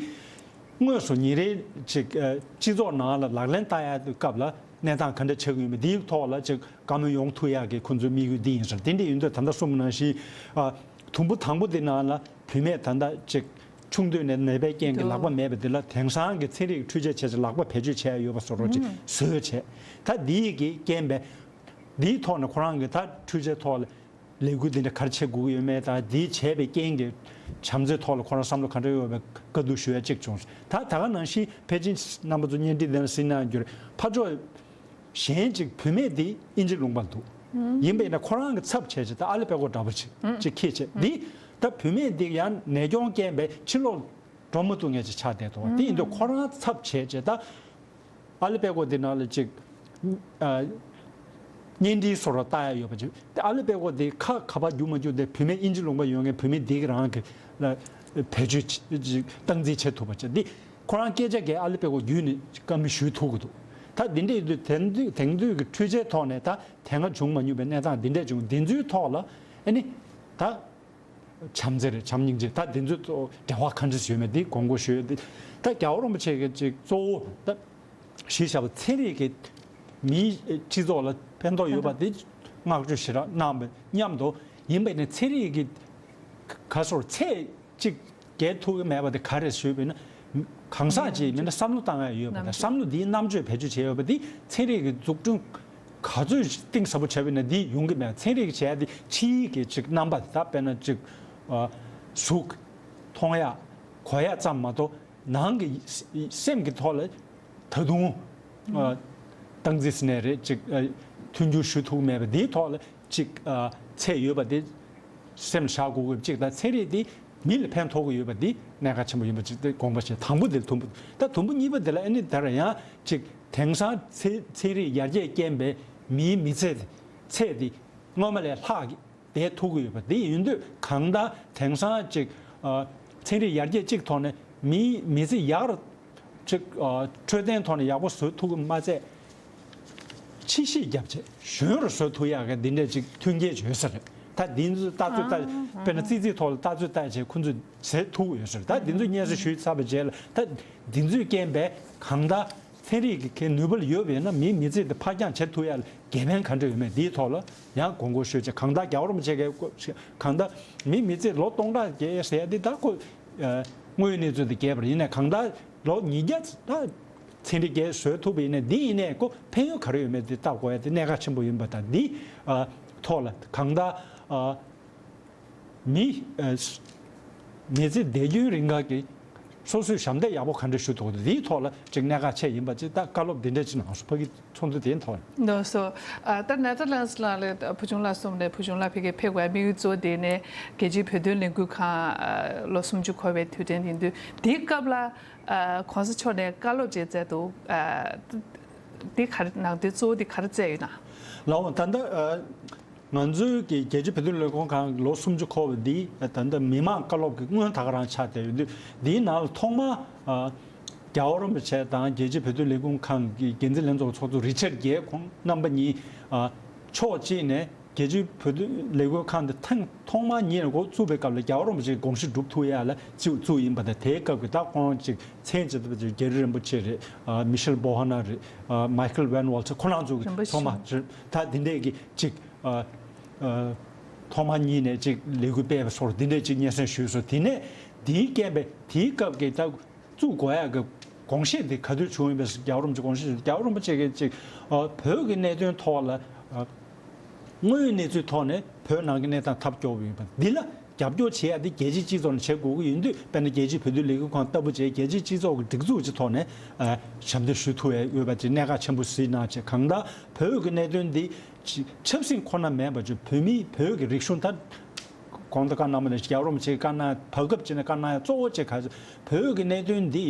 དངོས་སུ་ཉིན་རེའི་ཅིག་ཨ་སྤྱི་ཚོགས་ནང་ལ་ལག་ལེན་བསྟར་ཡ་དུས་སྐབས་ལ་གནས་སྟངས་ག་འདྲ་ཆགས་ཀྱི་ཡོད་མེད་འདིའི་ཐོག་ལ་ཅིག་བཀའ་མོལ་ཡོང་ཐུབ་ཡག་གི་ཁོང་ཚོའི་དམིགས་ཡུལ་འདི་ཡིན་ཟེར། དེ་འདྲ་ཡིན་དུས་ད་ལྟ་གསུངས་པ་ནང་བཞིན་ཨ་དུམ་བུ་དང་པོ་དེ་ནང་ལ་བུད་མེད་ད་ལྟ་ཅིག་ཆུང་དུས་ནས་ནད་པའི་རྐྱེན་གྱིས་ལག་པ་མེད་པ་འདི་ལ་དེང་སང་གི་ཚན་རིག་འཕྲུལ་ཆས་བྱས་ཚེ་ལག་པ་བེད་སྤྱོད་བྱས་ཡོད་པ་བཟོ་འདྲ་ཅིག་བཟོས་བྱས། ད་འདིའི་གི་རྐྱེན་པས་འདིའི་ཐོག་ནས་ཁོ་རང་གི་ད་འཕྲུལ་ཆས་ཐོག་ལ་ལས་འགུལ་འདི་འདྲ་ག་རེ་བྱེད་དགོས་ཀྱི་ཡོད་མེད་དང་། འདི་བྱས་པའི་རྐྱེན་གྱིས་བྱམས་བརྩེའི་ཐོག་ལ་ཁོ་རང་བསམ་བློ་ག་འདྲ་ཡོད་པའི་བཀའ་བསྡུར་ཞུ་ཡ་གཅིག་བྱུང་། ད་ད་ག་ནང་བཞིན་ཕལ་ཆེར་རྣམ་པ་ཚོ་བརྙན་འཕྲིན་དེ་ལ་གཟིགས་གནང་རྒྱུ་རེད། ཕར་ཕྱོགས་གཞན་གཅིག་བུད་མེད་འདི་དབྱིན་ཇི་ལུང་པར་འདུག། ཡིན་པས་ན་ཁོ་རང་གི་ཚབ་བྱས་བྱས་ད་ཨ་ལི་པད་ཀོ་འདྲ་པོ་ཅིག་ཅིག་འཁྱེར་བྱས། འདི་ད་བུད་མེད་འདི་ཡང་ནད་གྱོང་རྐྱེན་པས་ཕྱི་ལོགས་འགྲོ་མ་ཐུབ་མཁན་ཅིག་ཆགས་བསྡད་འདུག། དེ་ཡིན་དུས་ཁོ་རང་ཚབ་བྱས་བྱས་ད་ཨ་ལི་པད་ཀོ་འདི་ནང་ལ་ཅིག་ཨ་བརྙན་འཕྲིན་བཟོ་འདྲ་ལྟ་ཡ་ཡོད་པ་ཅིག། དེ་ཨ་ལི་པད་ཀོ་འདི་ཁ་ག་པར་རྒྱུག་མ་རྒྱུག་དེ་བུད་མེད་དབྱིན་ཇི་ལུང་པ་ཡོད་མཁན་བུད་མེད་འདི་གི་རང་གི་ལ་བེད་སྤྱོད་ཅིག་སྟངས་འཛིན་བྱེད་ཐུབ་པ་ཅིག། འདི་ཁོ་རང་སྐད་ཆ་གིས་ཨ་ལི་པད་ཀོ་བརྒྱུད་ནས་བཀའ་མོལ་ཞུ་ཐུབ་ཀྱི་འདུག། ད་འདི་འདྲ་ཡིན་དུས་དེང་དུས་དེང་དུས་ཀྱི་འཕྲུལ་ཆས་ཐོག་ནས་ད་དེ་སྔ་བྱུང་མ་མྱོང་པའི་གནས་སྟངས་འདི་འདྲ་བྱུང་། འདི་ཚོའི་ཐོག་ལ་ཨ་ནི་ད་བྱམས་བརྩེ་རེད། བྱམས་སྙིང་རྗེ། ད་འདི་ཚོའི་ཐོག་འབྲེལ་བ་ག་འདྲ་ཞིག་ཡོད་མེད་འདི་དགོངས་སྐོར་ཞུ་ཡ། འདི་ད་རྒྱལ་བ་རིན་པོ་ཆེ་གི་ཅིག་གཙོ་བོ་ད་གཞི་བཞག་པ་ཚན་རིག་གི་མིའི་སྤྱི་ཚོགས་ལ་ཕན་ཐོགས་ཡོད་པ་འདི་བསྔགས་བརྗོད་ཞེ་དྲག་གནང་བ་མཉམ་དུ། ཡིན་པས་ན་ཚན་རིག་གི་ག་སོར་ཚད་ཅིག་བརྒལ་ཐུབ་ཀྱི་མེད་པ་དེ་ག་རེ་ཞུས་པས་ན། གང་ཟག་ཅིག་མིན་ན་བསམ་བློ་བཏང་ཡ་ཡོད་པ་དང་། བསམ་བློ་འདིའི་རྣམ་དཔྱོད་བེད་སྤྱོད་བྱས་ཡོད་པ་འདི་ཚན་རིག་གི་འཛུགས་སྐྲུན་ག་ཚོད་གཏིང་ཟབ་པོ་བྱས་པས་ན་འདི་ཡོང་གི་མེད། ཚན་རིག་བྱས་ཏེ་ཕྱིའི་གི་ཅིག་རྣམ་པ་དེ་དག་དཔེར་ན་ཅིག་ཨ་གཟུགས་མཐོང་ཡ་གོ་ཡ་ཙམ་མ་གཏོགས་ནང་གི་སེམས་ཀྱི་ཐོག་ལ་ད་དུང་ཨ་སྟངས་འཛིན་ཟེར་ནའི་རེད། ཅིག་ཨ་མཐུན་འགྱུར་ཞུ་ཐུབ་མེད་པ་འདིའི་ཐོག་ལ་ཅིག་ཨ་ཚད་ཡོད་པ་དེ་སེམས་བཞག་དགོས་དགོས་ཅིག་དང་། ཚན་རིག་འདི་མི་ལ་ཕན་ཐོགས་ཀྱི་ཡོད་པ་འདི་གནད་འགག་ཆེན་པོ་ཡིན་པ་ཅིག་དེ་དགོངས་པ་བཞེས། དང་པོ་དེ་དུམ་བུ། ད་དུམ་བུ་གཉིས་པ་དེ་ལ་ཨ་ནི་ད་ར་ཡང་ཅིག་དེང་སང་ཚན་ཚན་རིག་ཡར་རྒྱས་རྐྱེན་པས་མིའི་མི་ཚེ་ཚད་དེ་སྔོན་མ་ལས་ལྷག་བསྡད་ཐུབ་ཀྱི་ཡོད་པ་དེ་ཡིན་དུས། གང་ལྟར་དེང་སང་ཅིག་ཨ་ཚན་རིག་ཡར་རྒྱས་གཅིག་ཐོག་ནས་མིའི་མི་ཚེ་ཡག་རུ་ཅིག་ཨ་འཕྲོད་བསྟེན་ཐོག་ནས་ཡག་པོ་བཟོ་ཐུབ་ཀྱི་མ་ཚད། ཕྱི་བཤིག་བརྒྱབ་བྱས་གཞོན་རུ་བཟོ་ཐུབ་ཡག་གི་འདི་འདྲས་ཅིག་མཐུན་རྐྱེན་ཅིག་ཡོད་ས་རེད། ད་འདི་ཚོ་ལྟ་ཚུལ་ལྟ། ཨ། དཔེར་ན་ཨ། ཙི་ཙིའི་ཐོག་ལ་ལྟ་ཚུལ་ལྟ་བྱས་ཁོ་ཚོས་བྱེད་ཐུབ་ཡོད་ས་རེད། ད་འདི་ཚོ་སྙན་སེང་ཞུས་ཚར་བའི་རྗེས་ལ་ད་འདི་ཚོའི་རྐྱེན་པས་གང་ལྟར་ཚན་རིག་གི་ནུས་པ་ཡོད་པ་ཡིན་ན་མིའི་མི་ཚེ་འདི་ཕར་འགྱངས་བྱེད་ཐུབ་ཡག་ལ་དགེ་ཕན་ག་འདྲ་ཡོད་མེད་འདིའི་ཐོག་ལ་ཡང་དགོངས་སྐོར་ཞུས་བྱས་གང་ལྟར་རྒྱལ་བ་རིན་པོ་ཆེ་གིས་གང་ལྟར་མིའི་མི་ཚེ་ལོ་སྟོང་ཕྲག་བརྒལ་ཟེར་ཡ་འདི་ད་ཁོ་དངོས་ཡོད་གནས་ཚུལ་དང་འགལ་བ་རེད། ཡིན་ནའི་གང་ལྟར་ལོ་ཉིས་བརྒྱ་ད་ཚན་རིག་བརྒྱད་བཟོས་ཐུབ་པ་ཡིན་ན་འདི་ཡིན་ནའི་ཁོ་ཕན་ཡོན་ག་རེ་ཡོད་མེད་འདི་བལྟ་དགོས་ཡ་དེ་གནད་འགག་ཆེན་པོ་ཡིན་པ་དང་འདི་ཨ་ཐོག་ལ་གང་ལྟར་ཨ་མི་ཨ་མི་ཚེ་འདས་རྒྱུན་རིང་ག་གི་སོ་སོའི་ཞབས་འདེགས་ཡག་པོ་ག་འདྲ་ཞུ་ཐུབ་འདུག་འདིའི་ཐོག་ལ་ཅིག་གནད་འགག་ཆེ་ཡིན་པ་ཅིག་ད་བཀའ་སློབ་འདི་འདྲ་ཅིག་གནང་སོང་། ཕ་གི་ཚོགས་འདུ་དེའི་ཐོག་ལ། ལགས་སོ། ཨ་ད་ནེ་ཐར་ལན་སི་ནང་ལ་བུ་ཆུང་ལགས་གསུངས་ནས་བུ་ཆུང་ལགས་ཕ་གིར་ཕེབས་དགོས་དམིགས་ཡུལ་གཙོ་བོ་དེ་ནས་རྒྱལ་སྤྱིའི་བོད་དོན་ལས་འགུལ་ཁང་ཨ་ལོ་སུམ་ཅུ་འཁོར་བའི་དུས་དྲན་ཡིན་དུས་དེའི་སྐབས་ལ་ཨ་གོང་ས་མཆོག་ནས་བཀའ་སློབ་ཅིག་སྩལ་འདུག་ཨ་དེ་ག་རེ་ནང་དོན་གཙོ་བོ་དེ་ག་རེ་སྩལ་ཡོད་ན། ལགས་འོང་། ད་ལྟ་ཨ་ང་ཚོའི་གི་རྒྱལ་སྤྱིའི་བོད་དོན་ལས་ཁུངས་ཁང་ལོ་སུམ་ཅུ་འཁོར་བ་འདི་ད་ལྟ་མི་མང་བཀའ་སློབ་ཀྱི་སྔོན་ད་ག་རང་ཆགས་བསྡད་ཡོད་དུས་འདིའི་ནང་ལ་ཐོག་མར་ཨ་རྒྱལ་བ་རིན་པོ་ཆེ་དང་རྒྱལ་སྤྱིའི་བོད་དོན་ལས་ཁུངས་ཁང་གི་འགན་འཛིན་ལྷན་ཚོགས་ཚོགས་གཙོ་རི་ཆར་རྒྱལ་ཁོང་རྣམ་པ་གཉིས་ཨ་ཕྱོགས་གཅིག་ནས་རྒྱལ་སྤྱིའི་བོད་དོན་ལས་ཁུངས་ཁང་འདི་ཐེངས་ཐོག་མར་ཉིད་ནས་འགོ་བཙུགས་པའི་སྐབས་ལ་རྒྱལ་བ་རིན་པོ་ཆེའི་དགོངས་གཞི་སྒྲུབ་ཐུབ་ཡ་ལ་བཙུགས་བཙུགས་ཡིན་པ་དང་། དེའི་སྐབས་ཀྱི་ད་ཁོང་ཅིག་མཚན་ཅིག་ལྟ་བུ་ཅིག་རྒྱ་རི་རིན་པོ་ཆེ་རེད། ཨ་མི་ཤེལ་བྷོ་ཧ་ན་རེད། ཨ་མའི་ཁལ་ཝན་ཝོལ་ཚེ་ཁོ་རང་ཚོ་གི་རིན་པོ་ཆེ་ཐོག་མ་ད་འདི་འདྲས་ཀྱི་ཅིག་ཨ་ཨ་ཐོག་མ་ཉིད་ནས་ཅིག་ལས་འགུལ་སྤེལ་བ་སོགས་འདི་འདྲས་ཅིག་སྙན་སེང་ཞུས་སོང་། དེ་ནས་དེའི་རྐྱེན་པས་དེའི་སྐབས་ཀྱི་ད་བཙུགས་དགོས་ཡག་གི་དགོངས་བཞེད་འདི་ག་དུས་བྱུང་ཡིན་པའི་རྒྱལ་བ་རིན་པོ་ཆེ་དགོངས་བཞེད་རྒྱལ་བ་རིན་པོ་ཆེ་གིས་ཅིག་ཨ་བོད་ཀྱི་གནད་དོན་ཐོག་ལ་ཨ་དངོས་ཡོད་གནས་ཚུལ་ཐོག་ནས་བོད་ནང་གི་གནས་སྟངས་ཐབས་སྐྱོ་བོ་ཡིན་པ་འདི་ལ་རྒྱབ་སྐྱོར་བྱེད་ཡ་དེ་རྒྱལ་སྤྱིའི་སྤྱི་ཚོགས་ནས་བྱེད་དགོས་ཀྱི་ཡིན་དུས། དཔེར་ན་རྒྱལ་སྤྱིའི་བོད་དོན་ལས་འགུལ་ཁང་ལྟ་བུ་བྱས་རྒྱལ་སྤྱིའི་སྤྱི་ཚོགས་ཀྱི་སྒྲིག་འཛུགས་ཀྱི་ཐོག་ནས་ཨ་ཞབས་འདེགས་ཞུ་ཐུབ་ཡ་ཡོད་པ་ཅིག་གནད་འགག་ཆེན་པོ་གཟིགས་གནང་བྱས། གང་ལྟར་བོད་ཀྱི་གནད་དོན་འདི་ཆ་ཆབ་སྲིད་ཁོ་ན་མེད་པ་ཅིག་བོད་མིའི་བོད་ཀྱི་རིག་གཞུང་ད་གོང་དུ་བཀའ་གནང་བ་ནང་བཞིན་རྒྱལ་བ་རིན་པོ་ཆེས་བཀའ་གནང་བར་སྐབས་ཅིག་ནས་བཀའ་གནང་ཡ་གཙོ་བོ་ཅིག་ག་ཚོད་བོད་ཀྱི་གནད་དོན་འདི་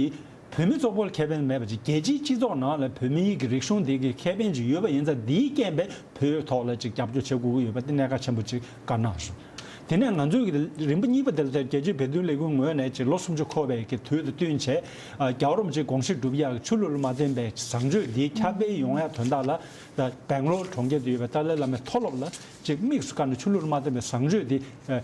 བོད་མི་གཙོ་བོ་ལ་ཁེ་ཕན་མེད་པ་ཅིག་རྒྱལ་སྤྱིའི་སྤྱི་ཚོགས་ནང་ལ་བོད་མིའི་གི་རིག་གཞུང་འདི་གི་ཁེ་ཕན་ཅིག་ཡོད་པ་ཡིན་ཙང་། འདིའི་རྐྱེན་པས་བོད་ཐོག་ལ་ཅིག་རྒྱབ་སྐྱོར་བྱེད་དགོས་ཀྱི་ཡོད་པ་འདི་གནད་འགག་ཆེན་པོ་ཅིག་བཀའ་གནང་སོང་། དེ་ནས་ང་ཚོའི་གི་རིམ་པ་གཉིས་པ་དེ་ལ་རྒྱལ་སྤྱིའི་བོད་དོན་ལས་འགུལ་ངོས་ནས་ཅིག་ལོ་སུམ་ཅུ་འཁོར་བའི་གི་དུས་དང་བསྟུན་བྱས་ཨ་རྒྱལ་བ་རིན་པོ་ཆེའི་དགོངས་གཞི་སྒྲུབ་ཡག་ཆོས་ལུགས་ལ་མ་བརྟེན་པའི་བཟང་སྤྱོད་འདི་ཁྱབ་སྤེལ་ཡོང་ཡ་དོན་དག་ལ་ད་སྦེང་ལོར་གྲོང་ཁྱེར་དུ་ཡོད་པའི་ཏཱ་ལའི་བླ་མའི་མཐོ་སློབ་ལ་ཅིག་དམིགས་སུ་བཀར་ནས་ཆོས་ལུགས་ལ་མ་བརྟེན་པའི་བཟང་སྤྱོད་འདི་ཨ་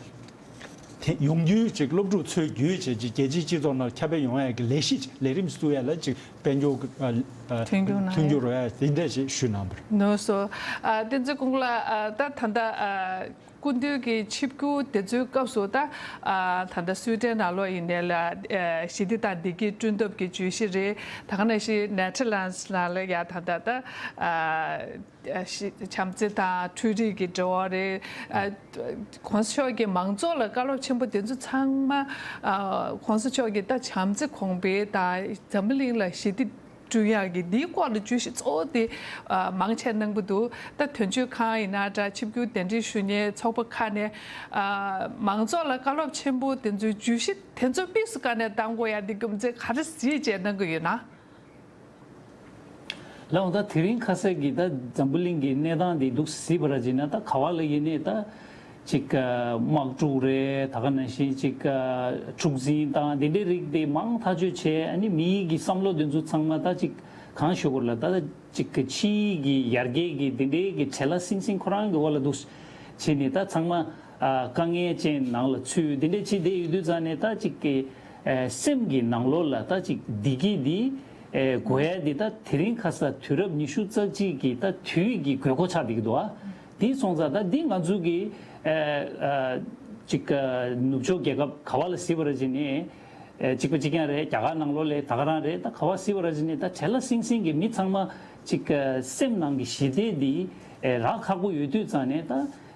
དེ་ཡོང་རྒྱུའི་ཅིག་སློབ་ཕྲུག་ཚོའི་བརྒྱུད་བྱས་ཅིག་རྒྱལ་སྤྱིའི་སྤྱི་ཚོགས་ནང་ཁྱབ་སྤེལ་ཡོང་ཡ་གི་ལས་གཞི་ཅིག་ལས་རིམ་ཞིག་བཙུགས་ཡ་ལ་ཅིག་དཔལ་འབྱོར་གྱི་ཨ་ཨ་མཐུན་འགྱུར་གནང་མཐུན་ཡ་འགྱུར་རོགས་ཡ་དེ་འདྲ་ཞིག་ཞུས་གནང་བ་རེད། ལགས་སོ། ཨ་བསྟན་འཛིན་ཀུན་ལགས། ཨ་ད་ད་ལྟ་ཨ་སྐུ་མདུན་གྱི་ཆིབས་བསྒྱུར་དེ་ཚོའི་སྐབས་སུ་ད་ཨ་ད་ལྟ་སུའི་ཌེན་ནང་ལོགས་ཡིན་ནའི་ལ་ཨ་ཞི་བདེ་དང་བདེ་སྐྱིད་བསྐྲུན་ཐབས་ཀྱི་བརྗོད་གཞི་རེད། ད་ག་ནང་བཞིན་ནེ་ཐར་ལན་སི་ནང་ལ་ཡ་ད་ལྟ་ད་ཨ་ཨ་ཞི་བྱམས་བརྩེ་དང་འཕྲུལ་རིག་གི་འབྲེལ་བ་རེད། ཨ་༸གོང་ས་མཆོག་གིས་མང་ཚོགས་ལ་བཀའ་སློབ་ཆེན་པོ་དེ་ཚོ་ཚང་མ་ཨ་༸གོང་ས་མཆོག་གིས་ད་བྱམས་བརྩེ་གོང་འཕེལ་དང་འཛམ་བུ་གླིང་ལ་ཞི་བདེ་བསྐྲུན་ཡག་གི་འདིའི་སྐོར་ལ་བརྗོད་གཞི་གཙོ་བོ་དེ་ཨ་མང་ཆེ་གནང་གི་འདུག་ད་དོན་གཅོད་ཁང་ཡིན་ན་འདྲ། ཆིབས་བསྒྱུར་གདན་འདྲེན་ཞུ་མཁན་ཚོགས་པ་ཁག་ནས་ཨ་མང་ཚོགས་ལ་བཀའ་སློབ་ཆེན་པོ་དེ་ཚོའི་བརྗོད་གཞི་དེ་ཚོ་དམིགས་སུ་བཀར་ནས་གཏང་དགོས་ཡ་འདི་རྒྱུ་མཚན་ག་རེ་གཟིགས་བྱས་གནང་གི་ཡོད་ན། ལགས་འོང་། ད་དེ་རིང་ཁ་སང་གི་ད་འཛམ་བུ་གླིང་གི་གནས་སྟངས་འདི་འདུག་གཟིགས་པ་ར་བྱས་ན། ད་ག་བ་ལ་ཡིན་ནའི་ད་ཅིག་དམག་འཁྲུག་རེད། ད་ག་ནང་བཞིན་ཅིག་འཁྲུག་འཛིང་དང་འདི་འདྲའི་རིགས་དེ་མང་ཐག་ཆོད་བྱས། ཨ་ནི་མིའི་གི་བསམ་བློ་དེ་ཚོ་ཚང་མ་ད་ཅིག་གང་ཞུ་དགོས་རེད་ལ། ད་ཅིག་གི་ཕྱིའི་གི་ཡར་རྒྱས་ཀྱི་འདི་འདྲའི་གི་བྲེལ་བ་སིང་སིང་ཁོ་རང་གི་འོག་ལ་འདུག་བྱས་ནས་ད་ཚང་མ་ཨ་དཀའ་ངལ་ཅན་ནང་ལ་ཚུད། འདི་འདྲ་བྱས་བསྡད་ཡོད་དུས་ཙང་ནས་ད་ཅིག་གི་ཨ་སེམས་ཀྱི་ནང་ལོགས་ལ་ད་ཅིག་བདེ་སྐྱིད་འདི་ཨ་དགོས་ཡ་འདི་ད་དེ་རིང་ཁ་སང་དུས་རབས་ཉི་ཤུ་རྩ་གཅིག་གི་ད་དུས་ཀྱི་དགོས་མཁོ་ཆགས་བསྡད་ཀྱི་འདུག་ཨ། དེ་སོང་ཙང་ད་འདི་ང་ཚོ་གི་ཨ་ཨ་ཅིག་ཨ་ནུབ་ཕྱོགས་རྒྱལ་ཁབ་ག་བ་ལ་གཟིགས་པ་ར་བྱས་ནས། ཨེ་གཅིག་པ་གཅིག་རྐྱང་རེད། རྒྱ་གར་ནང་ལོགས་ལ་ད་ག་རང་རེད། ད་ག་བ་གཟིགས་པ་ར་བྱས་ནས་ད་བྲེལ་བ་སིང་སིང་གི་མི་ཚང་མ་ཅིག་ཨ་སེམས་ནང་གི་ཞི་བདེ་འདི་ཨེ་རག་ཁག་པོ་ཡོད་དུས་ཙང་ནས། ད་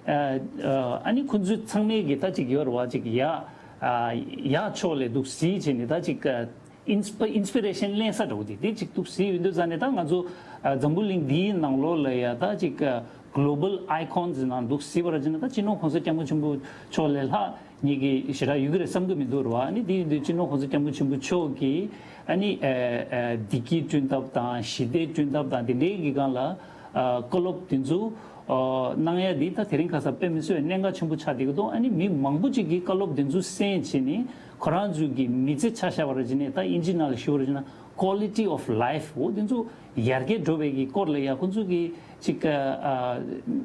ཨ་ཨ་ནི་ཁོ་ཚོ་ཚང་མའི་གི་ད་ཅིག་ཡོད་རེད་བ། ཅིག་ཡ་ཨ་ཡ་ཕྱོགས་ལ་འདུག་གཟིགས་བྱས་ནས་ད་ཅིག་ཨ་ཨིན་སི་པ་ཨིན་སི་པི་རེ་ཤན་ལེན་ས་འདྲ་བོ་དེ་དེ་ཅིག་འདུག་གཟིགས་ཡོད་དུས་ཙང་ནས། ད་ང་ཚོ་ཨ་འཛམ་བུ་གླིང་འདིའི་ནང་ལོགས་ལ་ཡ་ད་ཅིག་ཨ་གོ་ལོ་བལ་ཨའི་ཀོན་ནང་འདུག་གཟིགས་པ་ར་བྱས་ན། ད་སྤྱི་ནོར་༸གོང་ས་༸སྐྱབས་མགོན་ཆེན་པོ་མཆོག་ལས་ལྷག་ངེད་ཀྱིས་ཞེ་དྲག་ཡོད་ཀྱི་རེད་བསམ་གྱི་མི་འདུག་རེད་བ། ཨ་ནི་དེ་ཡིན་དུས་སྤྱི་ནོར་༸གོང་ས་༸སྐྱབས་མགོན་ཆེན་པོ་མཆོག་གིས་ཨ་ནི་ཨ་ཨ་བདེ་སྐྱིད་བསྐྲུན་ཐབས་དང་ཞི་བདེ་བསྐྲུན་ཐབས་དང་དེ་འདྲའི་གི་སྒང་ལ་ཨ་བཀའ་སློབ་དེ་ཚོ་ཨ་གནང་ཡ་འདི་ད་དེ་རིང་ཁ་སང་དཔེ་མི་སྲིད་པའི་གནད་འགག་ཆེན་པོ་ཆགས་བསྡད་ཀྱི་འདུག་ཨ་ནི་མི་མང་པོ་ཅིག་གིས་བཀའ་སློབ་དེ་ཚོ་གསན་བྱས་ནས་ཁོ་རང་ཚོའི་གི་མི་ཚེ་ཆ་བཞག་པ་ར་བྱས་ནས། ད་དབྱིན་ཇི་ནང་ལ་ཞུ་བ་ར་བྱས་ན་quality of life འོ་དེ་ཚོ་ ཡར་རྒྱས་འགྲོ་བའི་གི་སྐོར་ལ་ཡ་ཁོང་ཚོ་གི་ཅིག་ཨ་ཨ་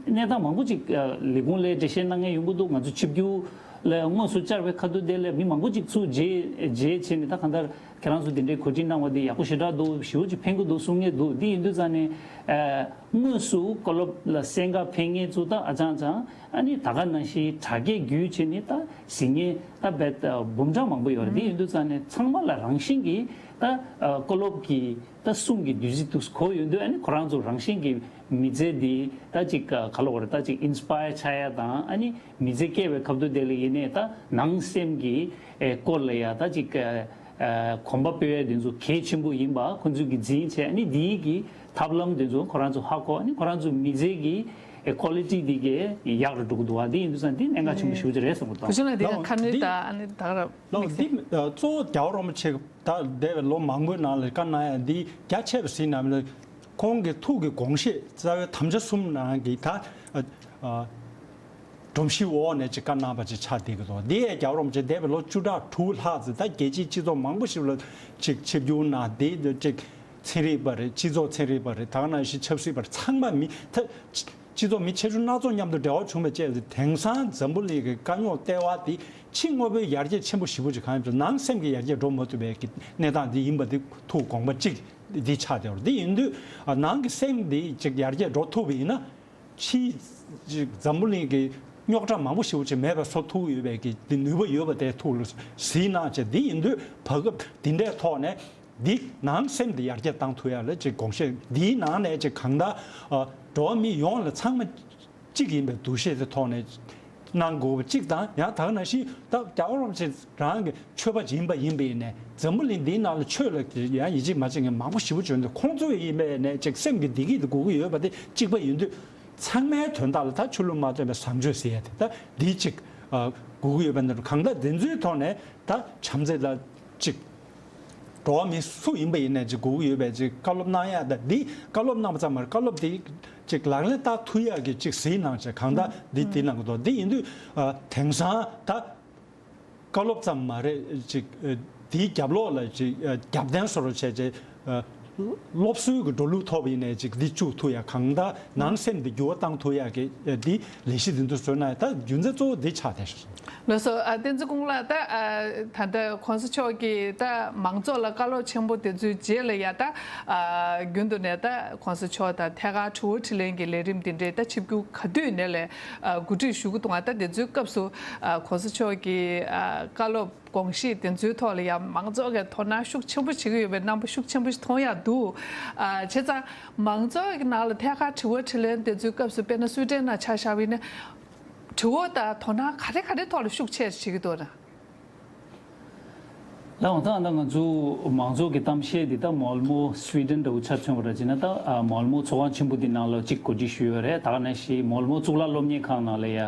གནས་སྟངས་མང་པོ་ཅིག་ཨ་ལས་ཁུངས་ལ་འགྲེལ་བཤད་གནང་མཁན་ཡོང་གི་འདུག་ང་ཚོ་ཆིབས་བསྒྱུར་ལ་དངོས་སུ་བཅར་བའི་ཁ་ཐུག་དེ་ལ་མི་མང་པོ་ཅིག་ཚུར་མཇལ་མཇལ་བྱས་ནས། ད་གང་ལྟར་ཁྱེད་རང་ཚོ་དེ་འདྲའི་གོ་སྒྲིག་གནང་བ་དེ་ཡག་པོ་ཞེ་དྲག་འདུག་ཞེ་པོ་ཅིག་ཕན་གྱི་འདུག་གསུང་མཁན་འདུག་དེ་ཡིན་དུས་ཙང་ནས་ཨ་དངོས་སུ་བཀའ་སློབ་ལ་གསན་ག་ཕེབས་མཁན་ཚོ་ད་ཨ་ཅང་ཅང་ཨ་ནི་ད་ག་ནང་བཞིན་དྲ་རྒྱ་བརྒྱུད་བྱས་ནས་ད་གཟིགས་མཁན་ད་རྦད་འབུམ་ཕྲག་མང་པོ་ཡོད་རེད། དེ་ཡིན་དུས་ཙང་ནས་ཚང་མ་ལ་རང་བཞིན་གྱིས་ད་ཨ་བཀའ་སློབ་ཀྱི་ད་གསུང་གི་བདུད་རྩི་དུ་གོ་ཡོང་དུས། ཨ་ནི་ཁོ་རང་ཚོ་རང་བཞིན་གྱིས་མི་ཚེ་འདི་ད་ཅིག་ག་ལབ་དགོས་རེད། ད་ཅིག་ཨིན་སི་པ་ཡར་ཆགས་ཡ་དང་། ཨ་ནི་མི་ཚེ་སྐྱེལ་བའི་སྐབས་དུ་དེ་ལ་ཡིན་ནའི་ད་ནང་སེམས་ཀྱི་ཨེ་སྐོར་ལ་ཡ་ད་ཅིག་ག་ཨ་གོམ་པ་སྤོས་ཡ་དེ་ཚོ་གལ་ཆེན་པོ་ཡིན་པ་ཁོང་ཚོས་ཀྱིས་འཛིན་བྱས། ཨ་ནི་འདིའི་གི་ཐབས་ལམ་དེ་ཚོ་ཁོ་རང་ཚོ་ཧ་གོ། ཨ་ནི་ཁོ་རང་ཚོ་མི་ཚེ་གི་ཨེ་ཀོ་ལི་ཊི་དེ་གས་ཡག་རུ་འགྲོ་གི་འདུག་བ། དེ་ཡིན་དུས་ཙང་དེ་གནད་འགག་ཆེན་པོ་ཞེ་པོ་ཅིག་རེད་བསམ་གི་འདུག་བུ་ཆུང་ལགས། དེ་ཡང་ཁ་སྣོན་དང་ཨ་ནི་ད་ག་ར་ལགས་དམིགས་བསལ། འདི་ཨ་གཙོ་བོ་རྒྱལ་བ་རིན་པོ་ཆེ་ད་འདས་པའི་ལོ་མང་པོའི་ནང་ལ་བཀའ་གནང་ཡ་འདི་རྒྱ་ཆེ་བ་ཟིན་ནམ་ལ་ཁོང་གི་ཐུགས་ཀྱི་དགོངས་བཞེད་རྩ་བའི་དམ་བཅའ་གསུམ་ནང་གི་ད་ཨ་ཨ་སྒྲོམ་གཞི་འོག་ནས་ཅིག་བཀའ་གནང་བ་ཅིག་ཆགས་བསྡད་ཀྱི་འདུག་འདི་ཡས་རྒྱལ་བ་རིན་པོ་ཆེ་འདས་པའི་ལོ་བཅུ་ཕྲག་དྲུག་ལྷག་ཙམ་ད་རྒྱལ་སྤྱིའི་སྤྱི་ཚོགས་མང་པོ་ཞིག་ལ་ཅིག་ཆིབས་བསྒྱུར་གནང་། འདི་ཅིག་ཚན་རིག་པ་རེད། སྤྱི་ཚོགས་ཚན་རིག་པ་རེད། ད་ག་ནང་བཞིན་ཆབ་སྲིད་པ་རེད། ཚང་མ་མི་ད་སྤྱི་ཚོགས་མི་ཆེ་ཆུང་སྣ་ཚོགས་མཉམ་དུ་འབྲེལ་བ་བྱུང་བའི་བཅས་ཏེ། དེང་སང་འཛམ་བུ་གླིང་གི་དཀའ་རྙོག་ལྟེ་བ་དེ་ཕྱི་དངོས་པོའི་ཡར་རྒྱས་ཆེན་པོ་ཞེ་པོ་ཅིག་གང་ཡིན་ཟེར་ན་ནང་སེམས་ཀྱི་ཡར་རྒྱས་འགྲོ་མ་ཐུབ་པའི་གི་གནས་སྟངས་འདི་ཡིན་པ་འདི་ཐུགས་དགོངས་པ་གཅིག་འདི་ཆགས་བསྡད་ཡོད་རེད། འདི་ཡིན་དུས་ཨ་ནང་གི་སེམས་འདི་ཅིག་ཡར་རྒྱས་འགྲོ་ཐུབ་པ་ཡིན་ན། ཕྱིའི་ཅིག་འཛམ་བུ་གླིང་གི་རྙོག་དྲ་མང་པོ་ཞེ་པོ་ཅིག་མེད་པ་བཟོ་ཐུབ་ཡོད་པའི་གི་འདི་ནུས་པ་ཡོད་པ་དེ་ཐུགས་ལ་གཟིགས་གནང་བྱས། འདི་ཡིན་དུས་བར་སྐབས་འདི་འདྲའི་ཐོག་ནས། འདི་ནང་སེམས་འདི་ཡར་རྒྱས་བཏང་ཐུབ་ཡ་ལ་ཅིག་དགོངས་བཞེས། འདིའི་ནང་ནས་ཅིག་གང་ལྟར་ཨ་འགྲོ་བ་མི་ཡོངས་ལ་ཚང་མ་གཅིག་ཡིན་པའི་འདུ་ཤེས་དེ་ཐོག་ནས་གནང་དགོས་པ་གཅིག་དང་། ཡང་ད་ག་ནང་བཞིན་ད་རྒྱལ་བ་རིན་པོ་ཆེ་རང་གི་ཆོས་པ་ཡིན་པ་ཡིན་པ་ཡིན་ནའི་འཛམ་བུ་གླིང་འདིའི་ནང་ལ་ཆོས་ལ་ཡང་ཡིད་ཆེས་མ་བྱེད་མཁན་མང་པོ་ཞེ་པོ་བྱུང་འདུག་ཁོང་ཚོ་ཡིན་པ་ཡིན་ནའི་ཅིག་སེམས་ཀྱི་བདེ་སྐྱིད་དེ་དགོས་ཀྱི་ཡོད་པ་དེ་གཅིག་པ་ཡིན་དུས། ཚང་མའི་དོན་དག་ལ་ད་ཆོས་ལུགས་མ་བརྟེན་པའི་བཟང་སྤྱོད་ཟེར་ཡ་དེ་ད་འདི་གཅིག་ཨ་དགོས་ཀྱི་ཡོད་པ་འདི་གང་ལྟར་འདི་ཚོའི་ཐོག་ནས་ད་བྱམས་བརྩེ་ལ་ཅིག་འགྲོ་བ་མི་སུ་ཡིན་པ་ཡིན་ནའི་ཅིག་དགོས་ཀྱི་ཡོད་པའི་ཅིག་བཀའ་སློབ་གནང་ཡ། ད་འདི་བཀའ་སློབ་གནང་བ་ཙམ་མ་རེད། བཀའ་སློབ་འདི་ཅིག་ལག་ལེན་བསྟར་ཐུབ་ཡ་གི་ཅིག་གཟིགས་གནང་བྱས། གང་ལྟར་འདི་འདི་གནང་གི་འདུག་འདི་ཡིན་དུས་ཨ་དེང་སང་ད་བཀའ་སློབ་ཙམ་མ་རེད། ཅིག་ཨ་འདིའི་རྒྱབ་ལོགས་ལ་ཅིག་ཨ་རྒྱབ་རྟེན་བཟོ་འདྲ་བྱས་བྱས་ཨ་སློབ་གསོའི་གི་འགྲོ་ལུགས་ཐོག་ཡིན་ནའི་ཅིག་འདི་བཅུག་ཐུབ་ཡ། གང་ལྟར་ནང་སེམས་འདི་འགྱུར་བ་བཏང་ཐུབ་ཡ་གི་ཨ་འདི་ལས་གཞི་འདི་ཚོ་བཟོས་ན། ད་རྒྱུ་མཚན་གཙོ་བོ་འདི་ཆགས་བསྡད་ཤག་ལགས་སོ། ཨ་བསྟན་འཛིན་ཀུན་ལགས། ད་ཨ་ད་ལྟ་གོང་ས་མཆོག་གིས་ད་མང་ཚོགས་ལ་བཀའ་སློབ་ཆེན་པོ་དེ་ཚོའི་རྗེས་ལ་ཡ་ད་ཨ་རྒྱུན་དུ་ནས་ད་གོང་ས་མཆོག་དང་ཐད་ཀར་དྲི་བ་དྲིས་ལན་གྱི་ལས་རིམ་དེ་འདྲའི་ད་ཆིབས་བསྒྱུར་ག་དུས་ནས་ལས་ཨ་གོ་སྒྲིག་ཞུ་གི་འདུག་ཨ་ད་དེ་ཚོའི་སྐབས་སུ་ཨ་གོང་ས་མཆོག་གི་ཨ་བཀའ་སློབ་དགོངས་གཞི་དེ་ཚོའི་ཐོག་ལ་ཡང་མང་ཚོགས་ཀྱིས་དོ་སྣང་ཤུགས་ཆེན་པོ་བྱེད་ཀྱི་ཡོད་པའི་རྣམ་པ་ཤུགས་ཆེན་པོ་ཞིག་མཐོང་ཡག་འདུག་ཨ་བྱས་ཙང་མང་ཚོགས་ཀྱི་ནང་ལ་ཐད་ཀར་དྲི་བ་དྲིས་ལན་དེ་ཚོའི་སྐབས་སུ་དཔེར་ན་སུའེ་ཏེན་ནང་ཆ་བཞག་པ་ཡིན་ན་དྲི་བ་དང་དོ་སྣང་ག་རེ་ག་རེ་ཐོག་ལ་ཤུགས་ཆེ་བྱེད་ཀྱི་འདུག་ན། ལགས་འོང་། ད་ང་ཚོ་མང་ཚོགས་ཀྱི་གཏམ་བཤད་འདི་ད་མོལ་མོ་སུའེ་ཏེན་འདྲ་བོ་ཆ་མཚོན་པ་ར་བྱས་ན། ད་ཨ་མོལ་མོ་ཚོགས་ཁང་ཆེན་པོ་འདི་ནང་ལ་གཅིག་གོ་སྒྲིག་ཞུས་ཡོད་རེད། ད་ག་ནང་བཞིན་མོལ་མོ་གཙུག་ལག་སློབ་གཉེར་ཁང་ནང་ལ་ཡ་